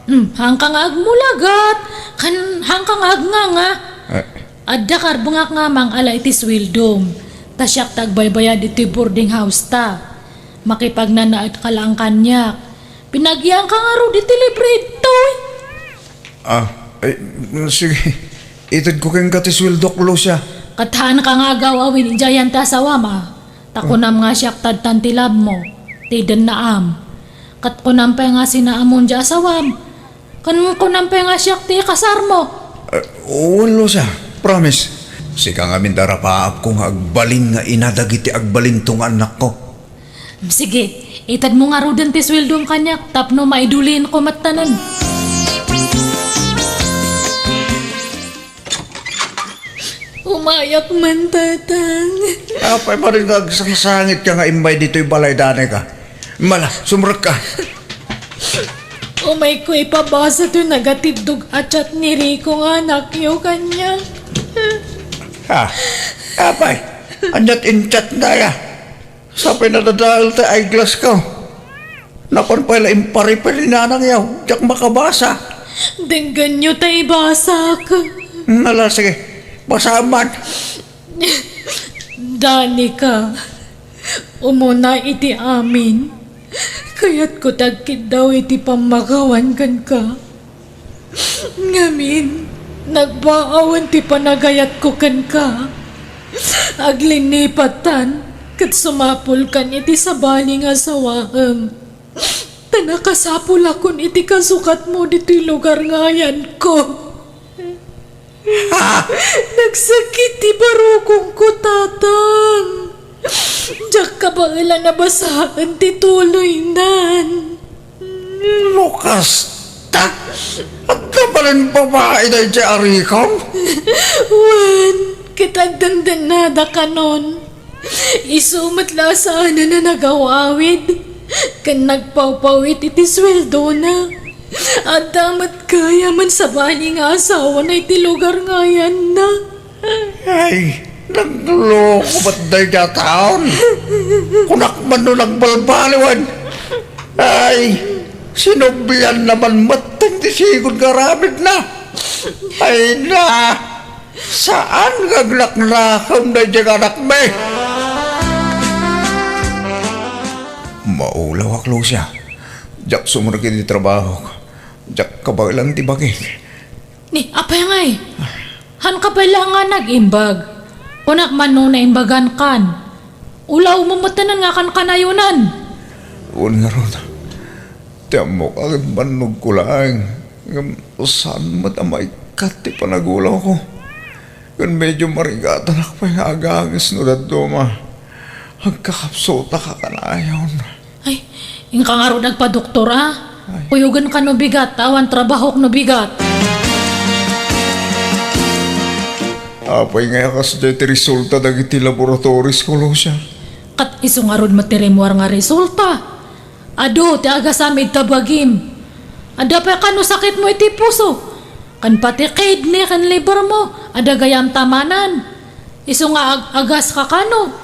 Hmm, haanka nga agmulagat. Kan, haanka nga agnganga. Eh. Adda karbengak nga mangala iti suweldom. Ta siak ti agbaybayad iti boarding house ta. Makipagnanaed ka laeng kaniak. Pinagianka ngarud iti libre ditoy. Ah, ay, sige. Itedko kenka ti suweldok, Lucia. Ket haanka nga agaw-awid idiay ayan ti asawam a. Ta kunam nga siak tadtan ti labmo, ti dennaam. Ket kunam pay nga sinaamon diay asawam. Ken kunam pay nga siak ti ikasarmo. Eh, wen, Lucia. Promise. Sika ngamin ti arapaapko nga agbalin nga ina dagiti agbalinto nga annakko. Sige, itedmo ngaruden ti suweldom kaniak tapno maidulinko mettanen. Umayak man, Tatang. Apay, manen nga agsangsangitka nga immay ditoy balay, Danica? Mala, sumrekka. Umayko ipabasa toy nagatiddog a chat ni Rico nga anakyo kaniak. Ha? Apay, ania't inchat daya? Sapay nadadael ti eyeglass ko. Napan pay la imparipir ni nanangyo, diak makabasa. Denggenyo ta ibasak. Ala, sige, basaem man. Danica, umuna iti amin, kayatko ti agkiddaw iti pammakawan kenka. Ngamin, nagbaawen ti panagayatko kenka. Aglinipattan ket sumapulkan iti sabali nga asawaem. Ta nakasapulakon iti kasukatmo ditoy lugar nga ayanko. Nagsakit ti barukongko, Tatang. Diak kabaelan a basaen ti tuloynan. No kasta, adda balen babai daydiay a Rico? Wen, ket agdendennada kanon. Isu met la a saanen a nagaw-awid ken nagpawpawit iti sueldona. Adda met gayam a sabali nga asawana iti lugar nga ayanna. Ay, nagloko met daydiay a taon. Kunak man no nagbalbaliwen. Ay, sinublianna man metten ti sigud nga aramidna. Ay na, saan nga agnaknakem daydiay nga anakmi? Maulawak, Lucia. Diak sumrek iti trabahok. Diak kabaelan ti bagik. Ni, apay ngay? Hanka pay la nga nag-imbag. Kunak man no naimbagankan. Ulawmo metten nga kankanayonan. Wen ngarud, ti ammok a ket bannogko laeng, ngem saan met a maikkat ti panagulawko. Ken medio marigatanak pay nga agangis no dadduma. Agkakapsutak a kanayon. Ay, inka ngarud agpadoktor, a? Ay. Kuyogen ka no bigat, awan trabahok no bigat. Apay nga a kasdiay ti resulta dagiti laboratories ko, Lucia? Ket isu ngarud met ti rimmuar nga resulta. Adu ti agasam ita bagim. Adda pay kano sakitmo iti puso. Ken pati kidney ken liver mo, adda gayam tamanan. Isu nga ag-agas ka kano.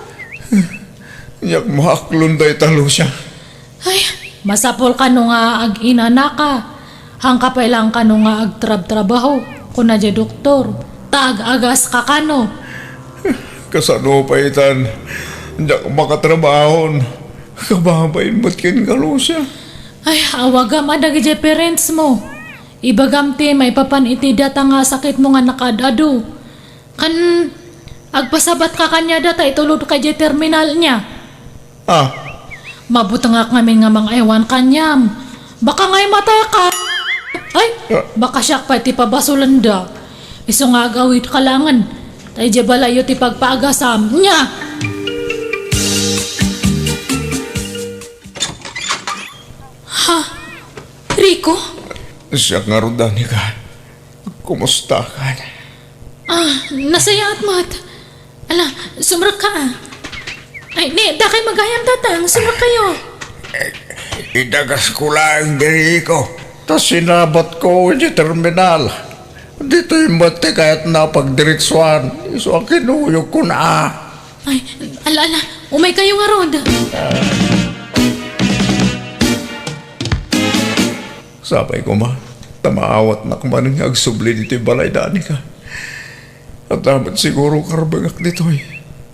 Diak maaklon dayta, Lucia. Ay, masapul kano nga ag-inanaka. Hanka pay lang kano nga agtrabtrabaho, kuna diay doktor. Ta ag-agas ka kano. Kasano pay itan? Diak makatrabahon. Kababain met kenka, Lucia. Ay, awagam a dagidiay parents mo. Ibagam ti maipapan iti data nga sakitmo nga nakaad-adu. Kan agpasabat ka kaniada ta itulod ka diay terminal niya. Ah. Mabutengak ngamin nga mangaywan kaniam. Baka nga imatay ka. Ay, ah, baka siak pay ti pabasolenda. Isu nga agawid ka langen. Ta idiay balayyo ti pagpaagasam niya. Ha? Rico? Siak ngarud, Danica. Kumusta ka? Ah, nasayaat met. Ala, sumrek ka, a. Ay, ni, dakay magayam, Tatang. Sumrek kayo. Idagasko laeng diri ko. Ta sinabatko idiay terminal. Ditoy met ti kayatna a pagdiretsuan. Isu a kinuyogkon, a. Ay, ala, ala. Umay kayo ngarud. Sapay koma, ta maawatnak manen nga agsubli ditoy balay, Danica. Adda met siguro karbengak ditoy.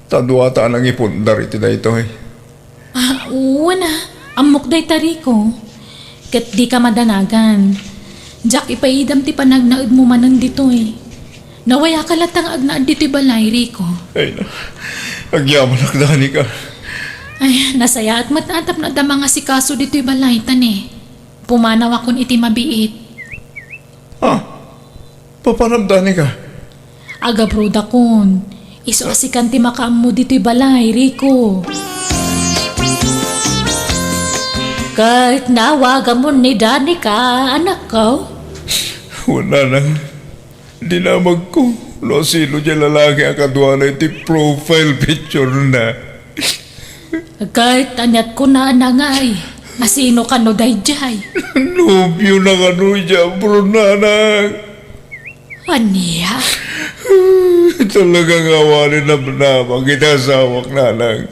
Ta duata a nangipundar iti daytoy. Ah, wen a. Ammok dayta, Rico. Ket dika madanagan. Diak ipaidam ti panagnaedmo manen ditoy. Nawayaka latta nga agnaed ditoy balay, Rico. Ay, na. Agyamanak, Danica. Ay, nasayaat met a tapno adda mangasikaso ditoy balay, ta ni, pumanawakon iti mabiit. Ah, papanam, Danica? Agabrudakon. Isu a sikan ti makaammo ditoy balay, Rico. Ket nawagamon ni Danica, anakko? Wen, nanang. Dinamagko no asino diay lalaki a kaduana iti profile picture-na. Ket aniat kunana ngay, asino kano daydiay? Nobiona kano idiay abroad, nanang. Ania? Talaga nga awanen namnama iti asawak, nanang.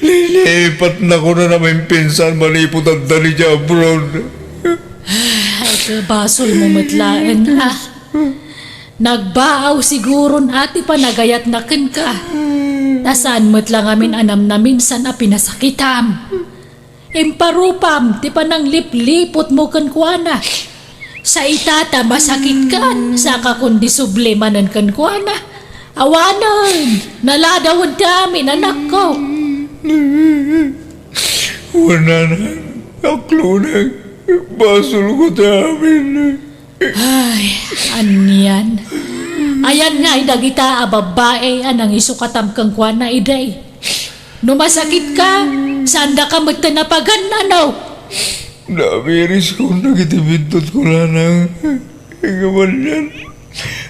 Lilipatnakon a naminpinsan manipud adda idiay abroad. Ay, kabasolmo met laeng, ah. Nagbaaw siguron a ti panagayatna kenka. Ta saan met la ngamin a namnaminsan a pinasakitam. Imparupam ti pananglipliputmo kenkuana. Sa ita ta masakitkan, saka kundi subli manen kenkuana. Awanen, naladawen ti amin, anakko. Wen, nanang, aklonang, basolko ti amin. Ay, anian. Ayan ngay dagita a babbai a nangisukatam kenkuana idi. No masakitka, saandaka metten a pagan-ano? Namiriskon dagiti bintotko, nanang. Ngem anian,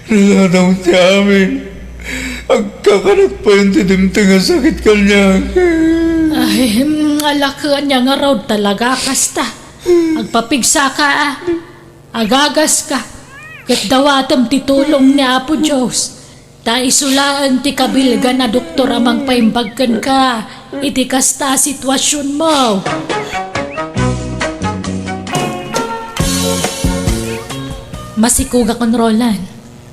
naladaw ti amin. Agkakanak payen ti dimteng a sakit kaniak. Ay, mm, alak, ania ngarud talaga kasta. Agpapigsaka, ah. Agagaska, ket dawatem ti tulong ni Apo Dios, ta isu laeng ti kabilgan a doktor a mangpaimbag kenka iti kasta a situasionmo. Masikogakon, Roland.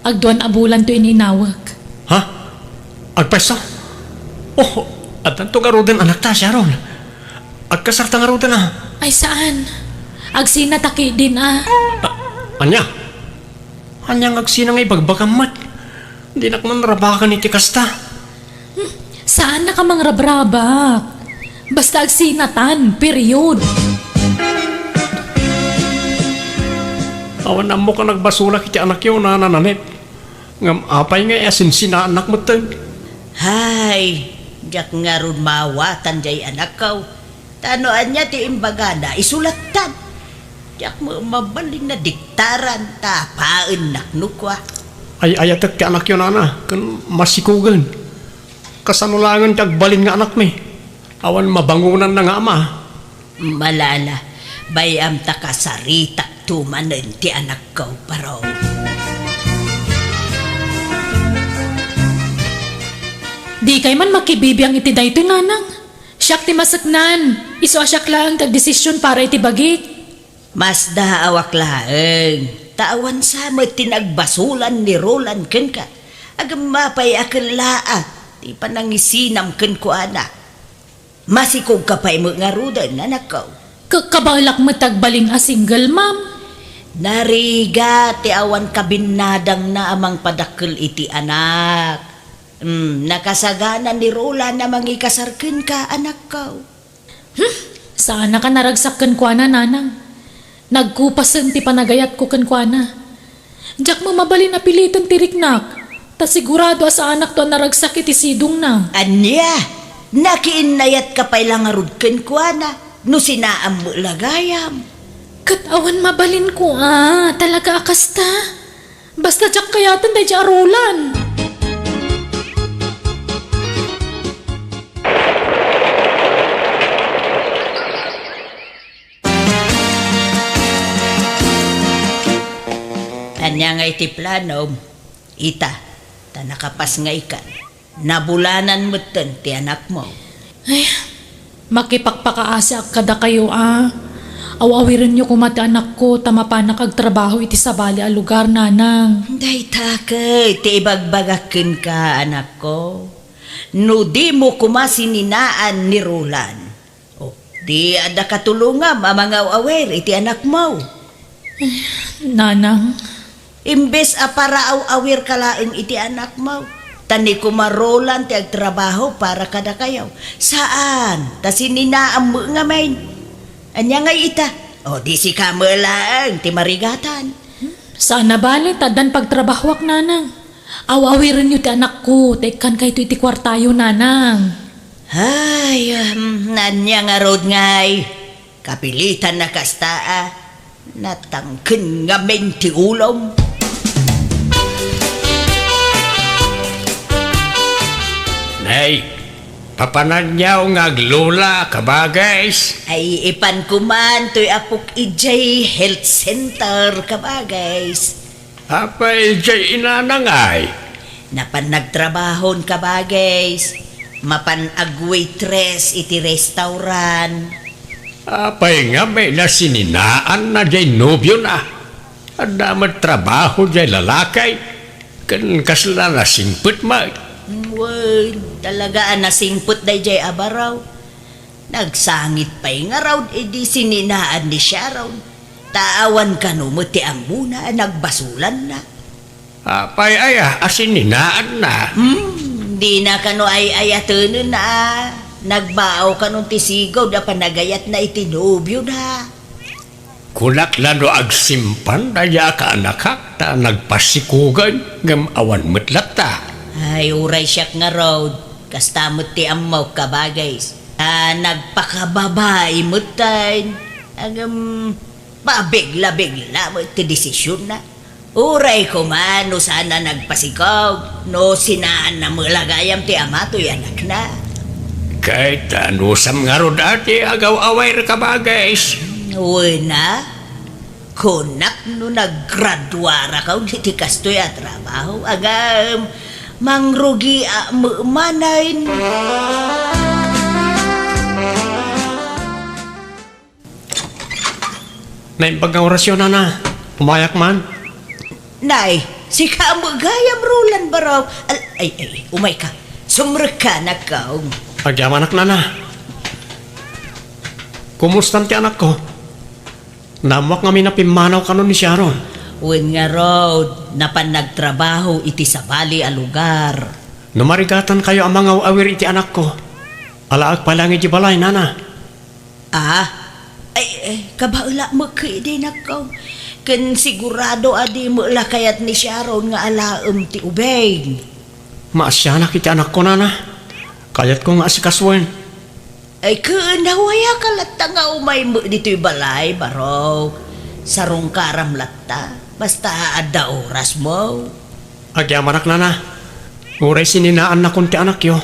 Agduan a bulan to ininawek. Ha? Agpayso? Oh, addanto ngaruden anakta, Sharon. Agkasarta ngaruden, a. Ay, saan. Agsinata ketdin, a. A-, ania? Ania nga agsina nga ibagbagam met? Dinak man rabaken iti kasta. Hmm, saannaka mangrabrabak. Basta agsinatan, period. Awan ammok a nagbasolak iti anakyo, Nana Nanette. Ngem apay ngay a sinsinaannak metten? Hay, diak ngarud maawatan diay anakko. Ta no ania ti imbagana, isu lattan. Diak met mabalin a diktaran ta apaennak no kua. Ay-ayatek ti anakyo, nana, ken masikogen. Kasano laengen ti agbalin nga anakmi? Awan mabangonanna nga ama. Malala, bay-am ta kasaritakto manen ti anakko, Parong. Dikay man makibibiang iti daytoy, nanang. Siak ti maseknan. Isu a siak laeng ti agdesisyon para iti bagik. Masdaawak laeng, ta awan sa met ti nagbasolan ni Roland kenka. Agem apay a kellaat ti panangisinam kenkuana. Masikogka pay met ngaruden, anakko. Ka-, kabaelak met agbalin a single mom. Narigat ti awan kabinnadangna a mangpadakkel iti anak. Hmm, nakasagana ni Roland a mangikasar kenka, anakko. Hmm, saannak a naragsak kenkuana, nanang. Nagkupasen ti panagayatko kenkuana. Diak met mabalin a piliten ti riknak, ta sigurado a saanakto a naragsak iti sidongna. Ania? Nakiinnayatka pay la ngarud kenkuana no sinaam met la gayam? Ket awan mabalin kua, talaga a kasta. Basta diak kayaten daydiay a Roland. Ania ngay ti planom? Ita, ta nakapasngaykan. Nabulanan metten ti anakmo. Ay, makipakpakaasiak kadakayo a. Aw-awirenyo koma ti anakko ta mapanak agtrabaho iti sabali a lugar, nanang. Dayta ket ti ibagbagak kenka, anakko. No dimo koma sininaan ni Roland, o, di adda katulongam a mangaw-awir iti anakmo. Nanang. Imbes a paraaw-awirka laeng iti anakmo, ta ni Kuma Roland ti agtrabaho para kadakayo. Saan, ta sininaam met ngamin. Ania ngay ita? O, di sika met laeng ti marigatan. Saan a bale, ta addan pagtrabahoak, nanang. Aw-awirenyo ti anakko, ta ikkankayto iti kuartayo, nanang. Ay, um, ania ngarud ngay? Kapilitan a kasta a, natangken ngamin ti ulom. Nay, papananyaw nga aglola, kabagays. Ay, ipan koman toy apok idiay health center, kabagays. Apay idiay inanangay? Napan nagtrabahon ka, Bagis. Mapan agwaitress iti restaurant. Apay nga may nasininaanna jay nobiona? Adda met trabaho jay lalaki, ken kasla nasingpet met. Wen, talaga a nasingpet dayjay a baro. Nagsangit pay ngarud idi sininaan ni Sharon. Ta awan kano met ti ammona a nagbasolanna. Apay aya a sininaanna? Hmm, dina kano ay-ayatenen a nagbao kano ti sigud a panagayatna iti nobiona. Kunak la no agsimpan dayta a kaanakak ta nagpasikugen ngem awan met latta. Ay, uray siak ngarud, kasta met ti ammok, Kabagis. A nagpakababai metten. Ngem, pabigla-bigla met ti desisionna. Uray koma no saan a nagpasikog, no sinaanna met la gayam ti ama toy anakna. Ket anusam ngarud a ti agaw-awir, Kabagis? Wen a, kunak no naggraduarakon iti kastoy a trabaho, ngem mangrugiak met manen. Naimbag nga orasyo, nana. Umayak man. Nay, sika met gayam, Roland, baro. Al-, ay, ay, umayka. Sumrekka, anakko. Agyamanak, nana. Kumustan ti anakko? Naammoak ngamin a pimmanaw kano ni Sharon. Wen ngarud, napan nagtrabaho iti sabali a lugar. No marigatankayo a mangaw-awir iti anakko, alaek pay laeng idiay balay, nana. Ah? Ay, ay, kabaelak met ketdi, anakko. Ken sigurado a di met la kayat ni Sharon nga alaem ti ubing. Maasianak iti anakko, nana. Kayatko nga asikasuen. Ay, ken awayak latta nga umay met ditoy balay, baro. Sarungkaram latta. Basta adda orasmo. Agyamanak, nana. Uray sininaannakon ti anakyo.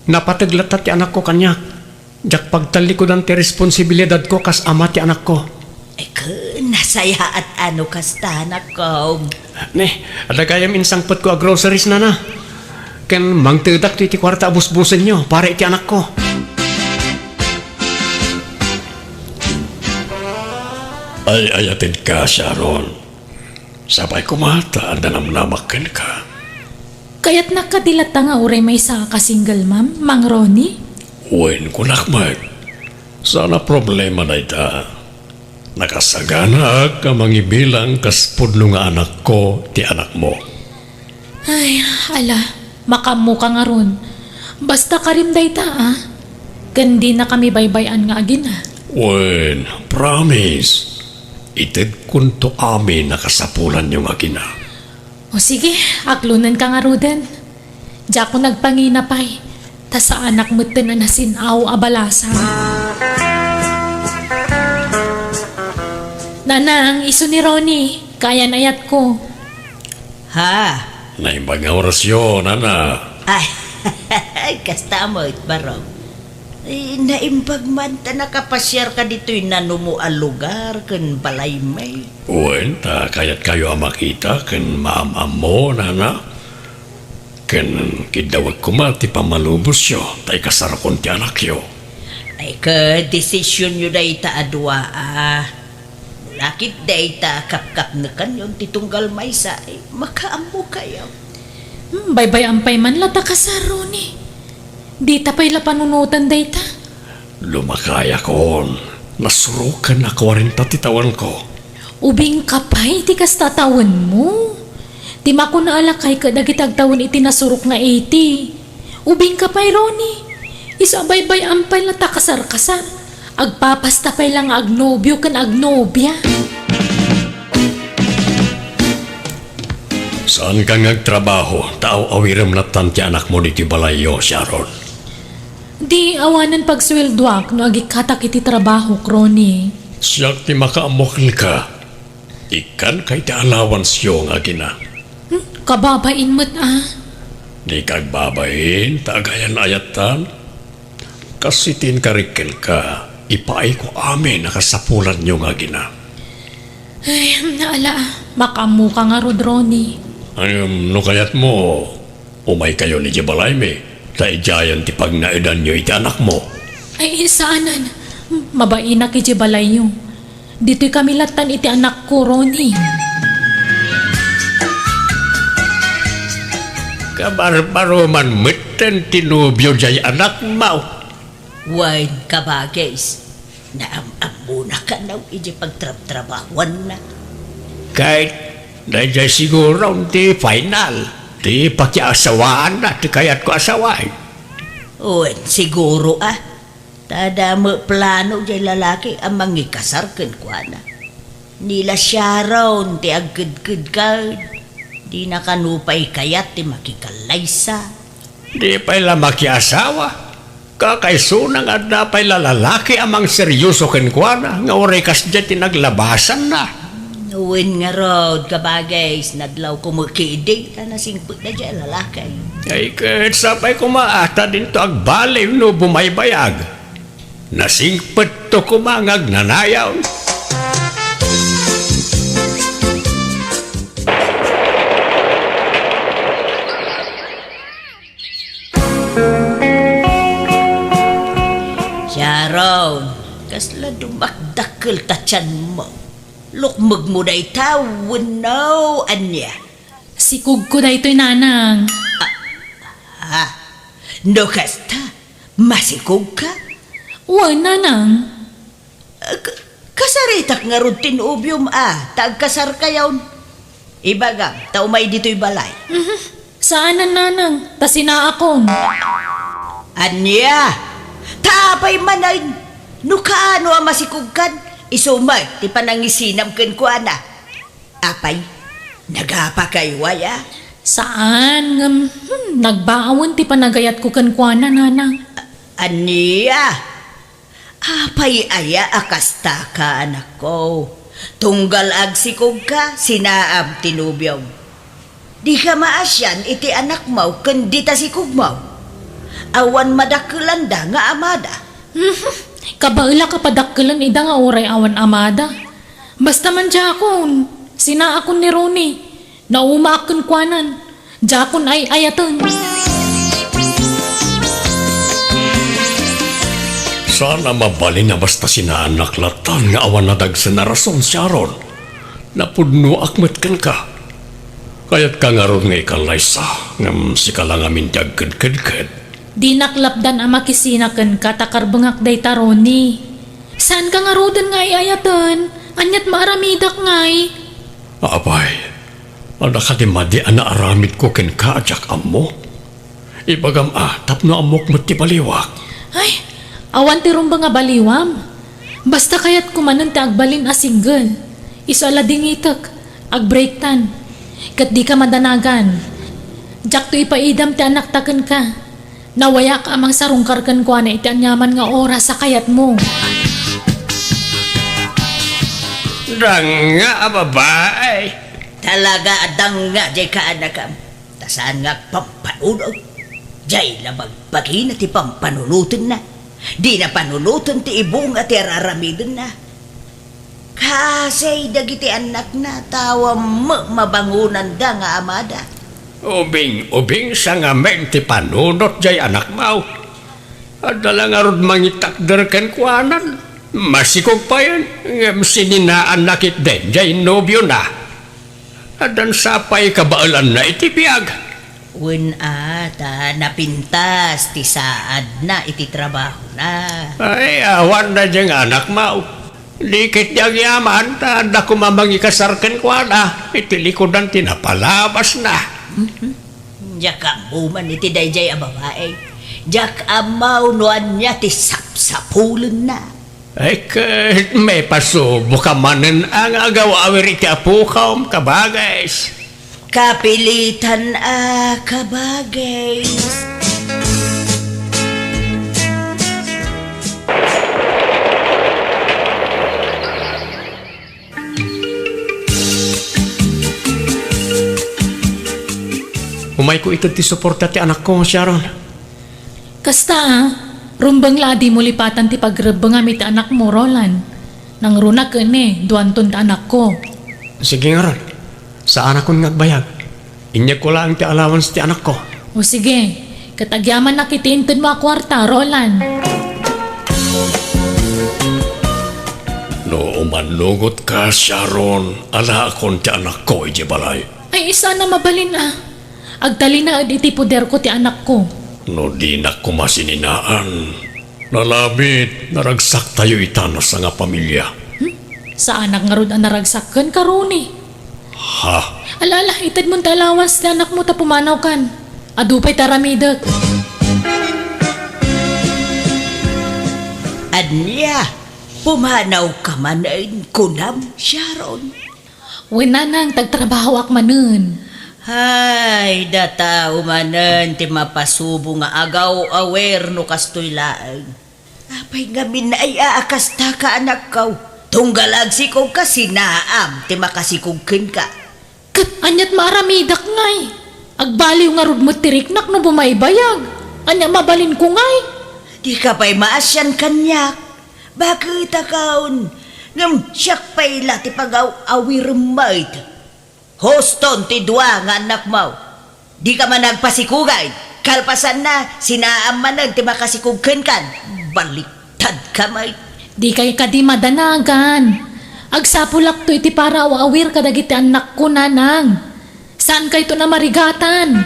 Napateg latta ti anakko kaniak. Diak pagtallikudan ti responsibilidadko kas ama ti anakko. Ay, ken nasayaat a no kasta, anakko. Ne, adda gayam insangpetko a groceries, nana. Ken mangtedak ti, ti kuarta a busbusenyo para iti anakko. Ay-ayatedka, Sharon. Sapay koma ta adda namnamak kenka. Kayatnak kadi latta nga uray maysaak a single mom, Mang Ronnie? Wen, kunak met. Saan a problema dayta. Nakasaganaak a mangibilang kas pudno nga anakko ti anakmo. Ay, ala, makaammoka ngarud. Basta karim dayta, a. Ken dinakami baybay-an nga agina. Wen, promise. Itedkonto amin a kasapulanyo nga agina. O sige, aklonenka ngaruden. Diakon agpangina pay, ta saanak metten a nasin-aw a balasang. Nanang, isu ni Ronnie, kaayan-ayatko. Ha? Naimbag nga orasyo, nana. Ay, kasta met, baro. Eh, naimbag man ta nakapasiarka ditoy nanumo a lugar ken balaymi. Wen, ta kayatkayo a makita ken maam-ammo, nana. Ken kiddawek koma ti pammalubosyo ta ikasarkon ti anakyo. Ay, ket desisionyo dayta a dua, a. No la ket dayta a kapkapnekanyon ti tunggal maysa, ay, makaammokayo. Hmm, baybay-an pay man la ta kasar, Ronnie. Dita pay la panunoten dayta. Lumakayakon, nasuroken a kuarenta ti tawenko. Ubingka pay iti kasta a tawenmo. Ti makuna a lakay ket dagiti agtawen iti nasurok nga eighty. Ubingka pay, Ronnie. Isu a baybay-am pay la ta kasar-kasar. Agpapasta pay la nga agnobio ken agnobia. Saanka nga agtrabaho, ta aw-awirem lattan ti anakmo ditoy balayyo, Sharon. Di awanen pagsueldoak no agikkatak iti trabahok, Ronnie. Siak ti makaammo kenka. Ikkanka iti allowanceyo nga agina. Hmm, kababain met, a. Dika agbabain, ta agayan-ayattan. Kas iti inkarik kenka, ipaayko amin a kasapulanyo nga agina. Ay, naala, a. Makaammoka ngarud, Ronnie. Ngem no kayatmo, umaykayon idiay balaymi, ta idiayen ti pagnaedanyo iti anakmo. Ay, saanen. Mabainak idiay balayyo. Ditoy kami lattan iti anakko, Ronnie. Kabarbaro man metten ti nobio diay anakmo. Wen, kabagis, naam-ammona kano iti pagtrabtrabahuanna. Ket daydiay siguro ti final ti pakiasawaanna ti kayatko a sawen. Wen, siguro a. Ta adda met plano diay lalaki a mangikasar kenkuana. Ni la Sharon ti agkedkedka, dina kano pay kayat ti makikallaysa. Di pay la makiasawa. Kakaisuna nga adda pay la lalaki a mangseryoso kenkuana nga uray kasdiay ti naglabasanna. Wen ngarud, kabagis, nadlawko met ketdi ta nasingpetna diay lalaki. Ay, ket sapay koma a ta dinto agbaliw no bumaybayag. Nasingpetto koma nga agnanayon. Sharon, kasla dumakdakkel ta tianmo. Lukmegmo dayta wenno ania? Sikogko daytoy, nanang. Ah, ah, no kasta, masikogka? Wen, nanang. K-, kasaritak ngarud ti nobiom a ta agkasarkayon. Ibagam ta umay ditoy balay. Mhm. Saanen, nanang, ta sinaakon. Ania? Ta apay manen? No kaano a masikogkan, isu met ti panangisinam kenkuana. Apay, nagapakay aya? Saan, ngem, hmm, nagbaawen ti panagayatko kenkuana, nanang. A-, ania? Apay aya a kastaka, anakko? Tunggal agsikogka, sinaam ti nobiom. Dika maasian iti anakmo ken dita sikogmo. Awan madakkelanda nga amada. Mhm. Kabaelak a padakkelen ida nga uray awan amada. Basta man diakon, sinaakon ni Ronnie. Naumaak kenkuanan. Diakon ay-ayaten. Saan a mabalin a basta sinaannak lattan nga awan nadagsen a rason, Sharon. Napudnoak met kenka. Kayatka ngarud nga ikallaysa, ngem sika la ngamin ti agkedkedked. Dinak lapdan a makisina kenka ta karbengak dayta, Ronnie. Saanka ngaruden nga ay-ayaten? Aniat maaramidak ngay? Apay, adda kadi madi a naaramidko kenka a diak ammo? Ibagam a tapno ammok met ti baliwak. Ay, awan ti rumbeng a baliwam. Basta kayatko manen ti agbalin a single. Isu a ladingitek, agbreaktan. Ket dika madanagan. Diakto ipaidam ti anakta kenka. Nawayak a mangsarungkar kenkuana iti aniaman nga oras a kayatmo. Danga a babae. Talaga a danga diay kaanakam. Ta saan nga agpampanunot. Diay la bagbagina ti pampanunotenna. Dina panunoten ti ibunga ti araramidenna. Kasi dagiti annakna, ta awan met mabangonanda nga amada. Ubing-ubing sa ngamin ti panunot diay anakmo. Adda la ngarud mangitakder kenkuanan. Masikog payen, ngem sininaanna ketdin diay nobiona. Addan sapay kabaelanna iti biag. Wen a, ta napintas ti saadna iti trabahona. Ay, awan daydiay nga anakmo. Di ketdi agyaman, ta adda koma mangikasar kenkuana iti likudan ti napalabasna. Mhm. Diak ammo man iti daydiay a babae. Diak ammo no ania ti sapsapulenna. Ay, ket maipasuboka manen a nga agaw-awir iti apokam, kabagis. Kapilitan a, kabagis. Umayko ited ti suporta ti anakko, Sharon. Kasta a, rumbeng la a dimo lipatan ti pagrebbengam iti anakmo, Roland. Nangruna ken ni, duanton ti anakko. Sige ngarud, saanakon nga agbayag. Inyegko laeng ti allowance ti anakko. O sige, ket agyamanak iti intedmo a kuarta, Roland. No umannugotka, Sharon, alaakon ti anakko idiay balay. Ay, saan a mabalin a. Agtalinaed iti poderko ti anakko. No dinak koma sininaan, nalabit, naragsaktayo ita a sangapamilia. Hmm? Saanak ngarud a naragsak kenka, Ronnie. Ha? Ala, ala, itedmon ti allowance ti anakmo ta pumanawkan. Adu pay ti aramidek. Ania, pumanawka manen, kunam, Sharon? Wen, nanang, tagtrabahoak manen. Ay, data manen ti mapasubo nga agaw-awer no kastoy laeng. Apay ngamin ay a kasta ka, anakko? Tunggal agsikog ka, sinaam ti makasikog kenka. Ket aniat maaramidak ngay? Agbaliw ngarud met ti riknak no bumaybayag. Ania mabalinko ngay? Dika pay maasian kaniak. Bakit akaon? Ngem siak pay la ti pagaw-awirem met. Huston ti dua nga annakmo. Dika man agpasikugay. Kalpasanna, sinaam manen ti makasikog kenkan. Baliktad ka met. Dikay kadi madanagan. Agsapulakto iti para aw-awir kadagiti annakko, nanang. Saankayton a marigatan.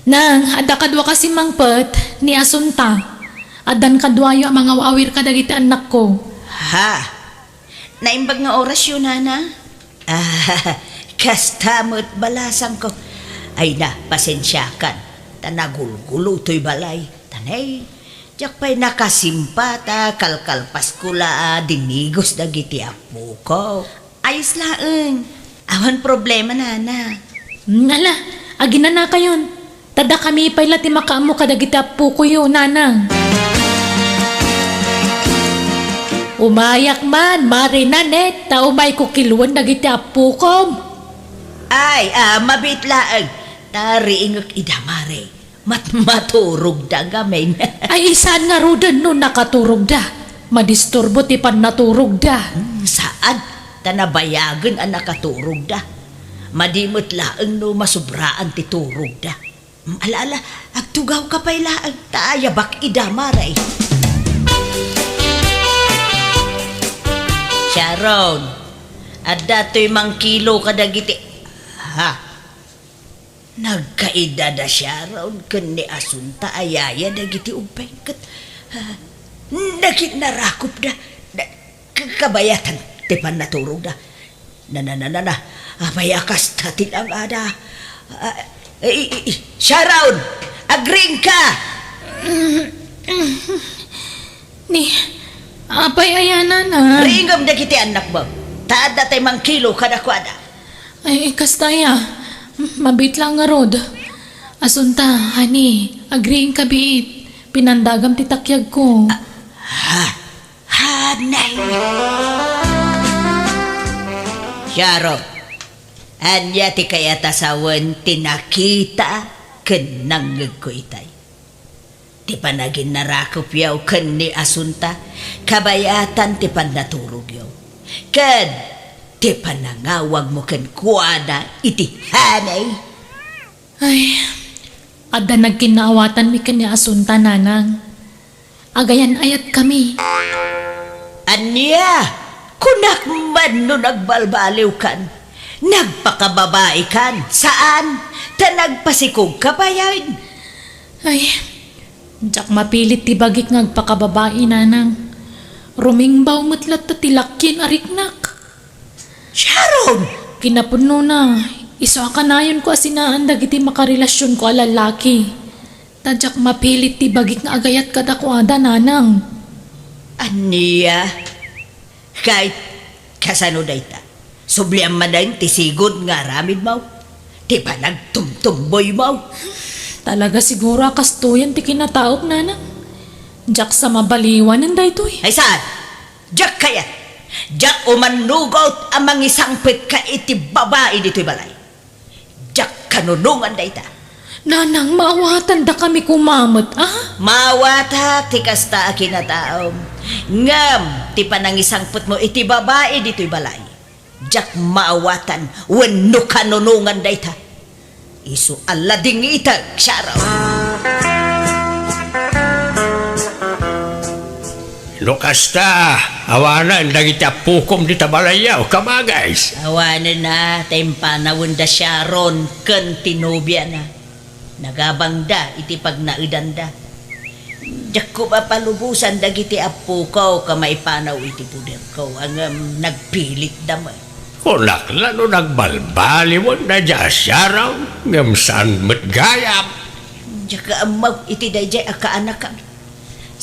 Nang, adda kaduaka simmangpet ni Asunta. Addan kaduayo a mangaw-awir kadagiti annakko. Ha? Naimbag nga orasyo, nana? Ah, kasta met balasangko. Ay na, pasensiakan. Ta nagulgulo toy balay. Tanay, diak pay nakasimpa ta kalkalpasko la a dinigos dagiti appoko. Ayos laeng. Awan problema, nana. Hmm, ala, aginanakayon. Ta dakami pay la ti makaammo kadagiti appokoyo, nanang. Umayak man, Mare Nanette, ta umayko kiloen dagiti appokom. Ay, a, mabiit laeng. Ta riingek ida, Mare. Mat-, maturogda ngamin. Ay, saan ngaruden no nakaturogda? Madisturbo ti pannaturogda. Hmm, saan? Ta nabayagen a nakaturogda. Madi met laeng no masubraan ti turogda. Hmm, ala, ala, agtugawka pay laeng, ta ayabak ida, Mare. Sharon, adda toy mangkilo kadagiti, ha? Nagkaida da Sharon ken ni Asunta a yaya dagiti ubbing ket, ah, naginnarakopda. Na, ka-, kabayatan ti pannaturogda. Na, na, na, na, na. Apay a kasta ti langada? Ah, i, i, i, Sharon! Agriingka! Ni, apay aya, nana? Riingem dagiti annakmo. Ta adda tay mangkilo kadakuada. Ay, kasta aya. Mabiit la ngarud. Asunta, honey, agriingka biit. Pinandagam ti takyagko. Ah, ha? Honey? Sharon, ania ti kayat a sawen ti nakita ken nangngegko itay? Ti panaginnarakopyo ken ni Asunta, kabayatan ti pannaturogyo. Ken ti panangawagmo kenkuana iti honey. Ay, adda nagkinnaawatanmi ken ni Asunta, nanang. Agayan-ayatkami. Ania? Kunak man no nagbalbaliwkan. Nagpakababaikan. Saan? Ta nagpasikogka payen. Ay, diak mapilit ti bagik nga agpakababai, nanang. Rumingbaw met latta ti lakien a riknak. Sharon! Kinapudnona, isu a kanayonko a sinaan dagiti makarelasionko a lallaki. Ta diak mapilit ti bagik nga agayat kadakuada, nanang. Ania? Ket kasano dayta? Subliam manen ti sigud nga aramidmo? Ti panagtumtumboymo? Talaga siguro a kastoyen ti kinataok, nanang. Diak sa mabaliwanen daytoy. Ay saan? Diak kayat. Diak umannugot a mangisangpetka iti babai ditoy balay. Diak kanunongan dayta. Nanang, maawatandakami koma met, a? Maawatak ti kasta a kinataom. Ngem ti panangisangpetmo iti babai ditoy balay, diak maawatan wenno kanunongan dayta. Isu a ladingitek, Sharon. No kasta, awanen dagiti appokom dita balay, a, Kama Grace. Awanen a, ta impanawenda Sharon ken ti nobiana. Nagabangda iti pagnaedanda. Diakko mapalubosan dagiti appoko a maipanaw iti poderko, ngem nagpilitda met. Kunak la no nagbalbaliwen daydiay a Sharon, ngem saan met gayam. Diak ammo iti daydiay a kaanakami.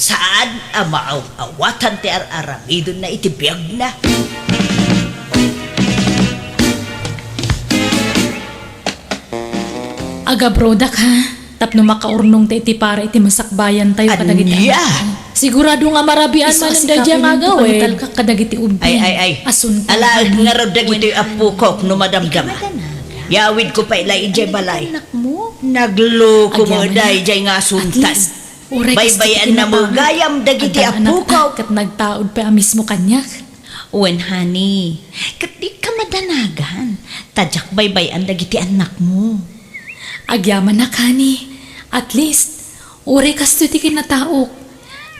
Saan a maaw-awatan ti ar-aramidenna iti biagna. Agabrodak, ha? Tapno makaurnongta iti para iti masakbayantayo kadagiti anak. Ania? Sigurado nga marabian manen daydiay nga agawid. Isu a sikapi, pangitalka kadagiti ubbing. Ay, ay, ay. Asunta. Alaek ngarud dagitoy appokok no madamdama. Yawidko pay la idiay balay. Nagluko met daydiay nga asuntan. Uray kasta ti kinatawag. Baybay-anna met gayam dagiti appokaw. Addan anakta ket nagtaud pay a mismo kaniak. Wen, honey, ket dika madanagan, ta diak baybay-an dagiti annakmo. Agyamanak, honey. At least, uray kastoy ti kinataok,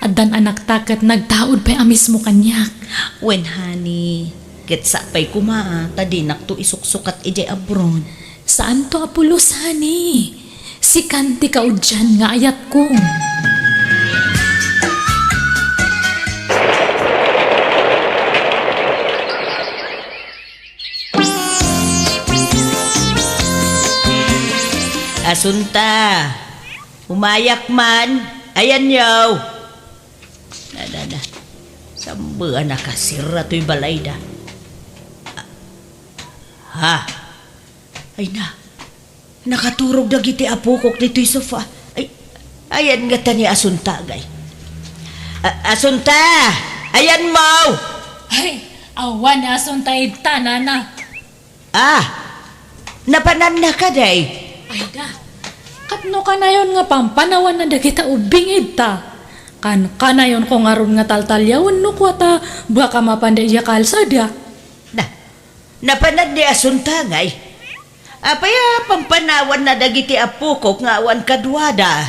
addan anakta ket nagtaud pay a mismo kaniak. Wen, honey, ket sapay koma ta dinakto isuksukat idiay abroad. Saanto a pulos, honey. Sikan ti kaudian nga ayatko. Asunta, umayak man. Ayanyo. Da, da, da. Sambean a kasirra toy balayda. Ha? Ay na, nakaturog dagiti apokok ditoy sofa. Ay, ayan ngata ni Asunta, agay. A-, Asunta! Ayanmo! Ay, awan ni Asunta ita, nana. Ah, napananna kadi? Ay da, ket no kanayon nga pampanawanna dagita ubbing ita, kan-, kanayonko ngarud nga taltaliawen no kua ta baka mapanda idiay kalsada. Na, Napanan ni Asunta ngay. Apay a pampanawanna dagiti apokok nga awan kaduada?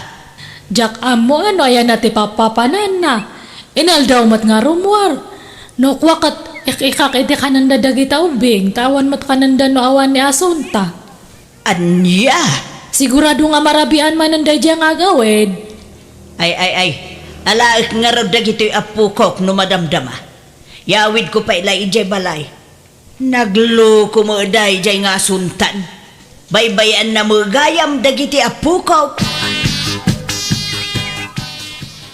Diak ammo no ayanna ti papapananna. Inaldaw met nga rummuar. No kua ket ik-ikak iti kanenda dagita ubbing, ta awan met kanenda no awan ni Asunta. Ania? Sigurado nga marabian manen daydiay nga agawid. Ay, ay, ay. Alaek ngarud dagitoy apokok no madamdama. Yawidko pay la idiay balay. Nagluko met daydiay nga Asuntan. Baybay-anna met gayam dagiti apokok.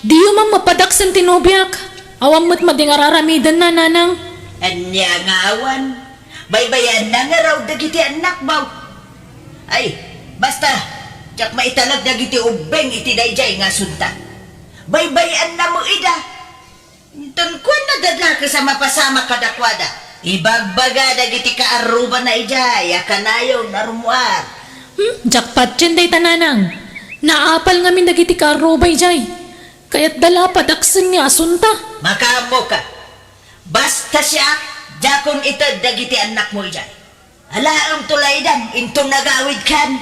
Diyo man mapadaksen ti nobiak. Awan met madi nga ar-aramidenna, nanang. Ania nga awan? Baybay-anna ngarud dagiti annakmo. Ay, basta, diak maitalag dagiti ubbing iti daydiay nga Asunta. Baybay-anna met ida. Inton kuana, dadakes a mapasamak kadakuada. Ibagbaga dagiti kaarrubana idiay a kanayon a rummuar. Hmm, diak patien dayta, nanang. Naapal ngamin dagiti kaarruba idiay. Kayatda la a padaksen ni Asunta. Makaammoka. Basta siak, diakon ited dagiti annakmo idiay. Alaemto laydam inton nagawidkan.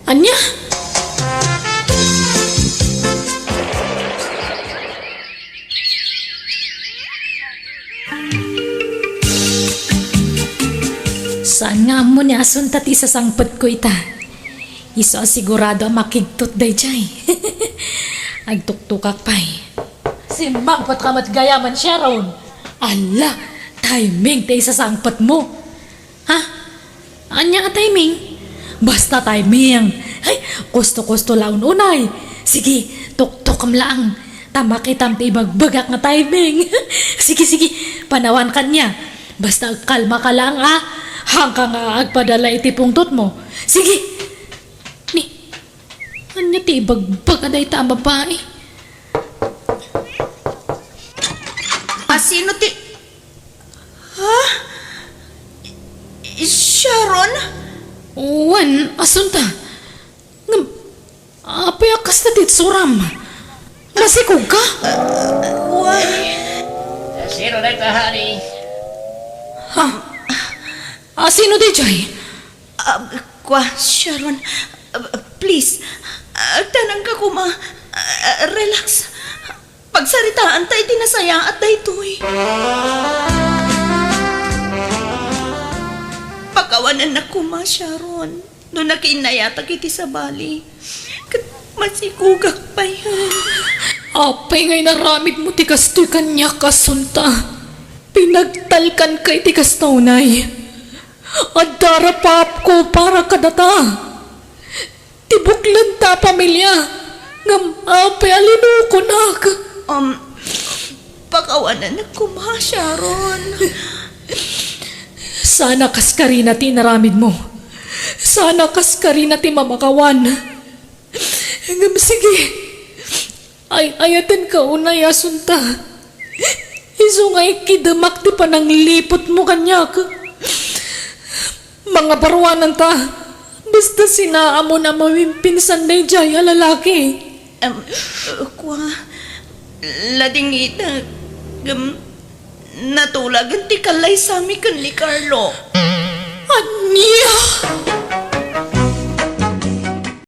Ania? Saan nga ammo ni Asunta ti isasangpetko ita? Isu a sigurado a makigtot daydiay. Agtuktokak pay. Simmangpetka met gayamen, Sharon. Alla, timing ti isasangpetmo. Ha? Ania a timing? Basta timing. Ay, kusto-kusto la un-unay. Sige, tuktokem laeng. Ta makitam ti ibagbagak nga timing. Sige, sige, panawanka nia. Basta agkalmaka laeng, a. Haanka nga agpadala iti pungtotmo. Sige. Ni, ania ti ibagbag a dayta a babai? A sino ti, ha? Sharon? Wen, Asunta. Ngem, Apay a kasta ti itsuram? Masikog ka? Why? Sino na ita, honey? Ha? A, sino daydiay? Ah, kua, Sharon, ah, please, agdanangka koma. Ah, relax. Pagsaritaan ta iti nasayaat daytoy. Pakawanennak koma, Sharon, no nakiinnayatak iti sabali ket masikogak payen. Apay nga inaramidmo ti kastoy kaniak, Asunta? Pinagtalkanka iti kasta unay. Adda rapaapko para kadata. Ti buklenta a pamilia, ngem apay a linukonak? Um, pakawanennak koma, Sharon. Sana kaskarina ti inaramidmo. Sana kaskarina ti mamakawan. Ngem sige, ay-ayatenka unay, Asunta. Isu nga ikidemak ti panangliputmo kaniak. Mangabaruananta, basta sinaamon a mawimpinsan daydiay a lalaki. Em, kua, ladingitek, ngem natulagen ti kallaysami ken ni Carlo. Ania?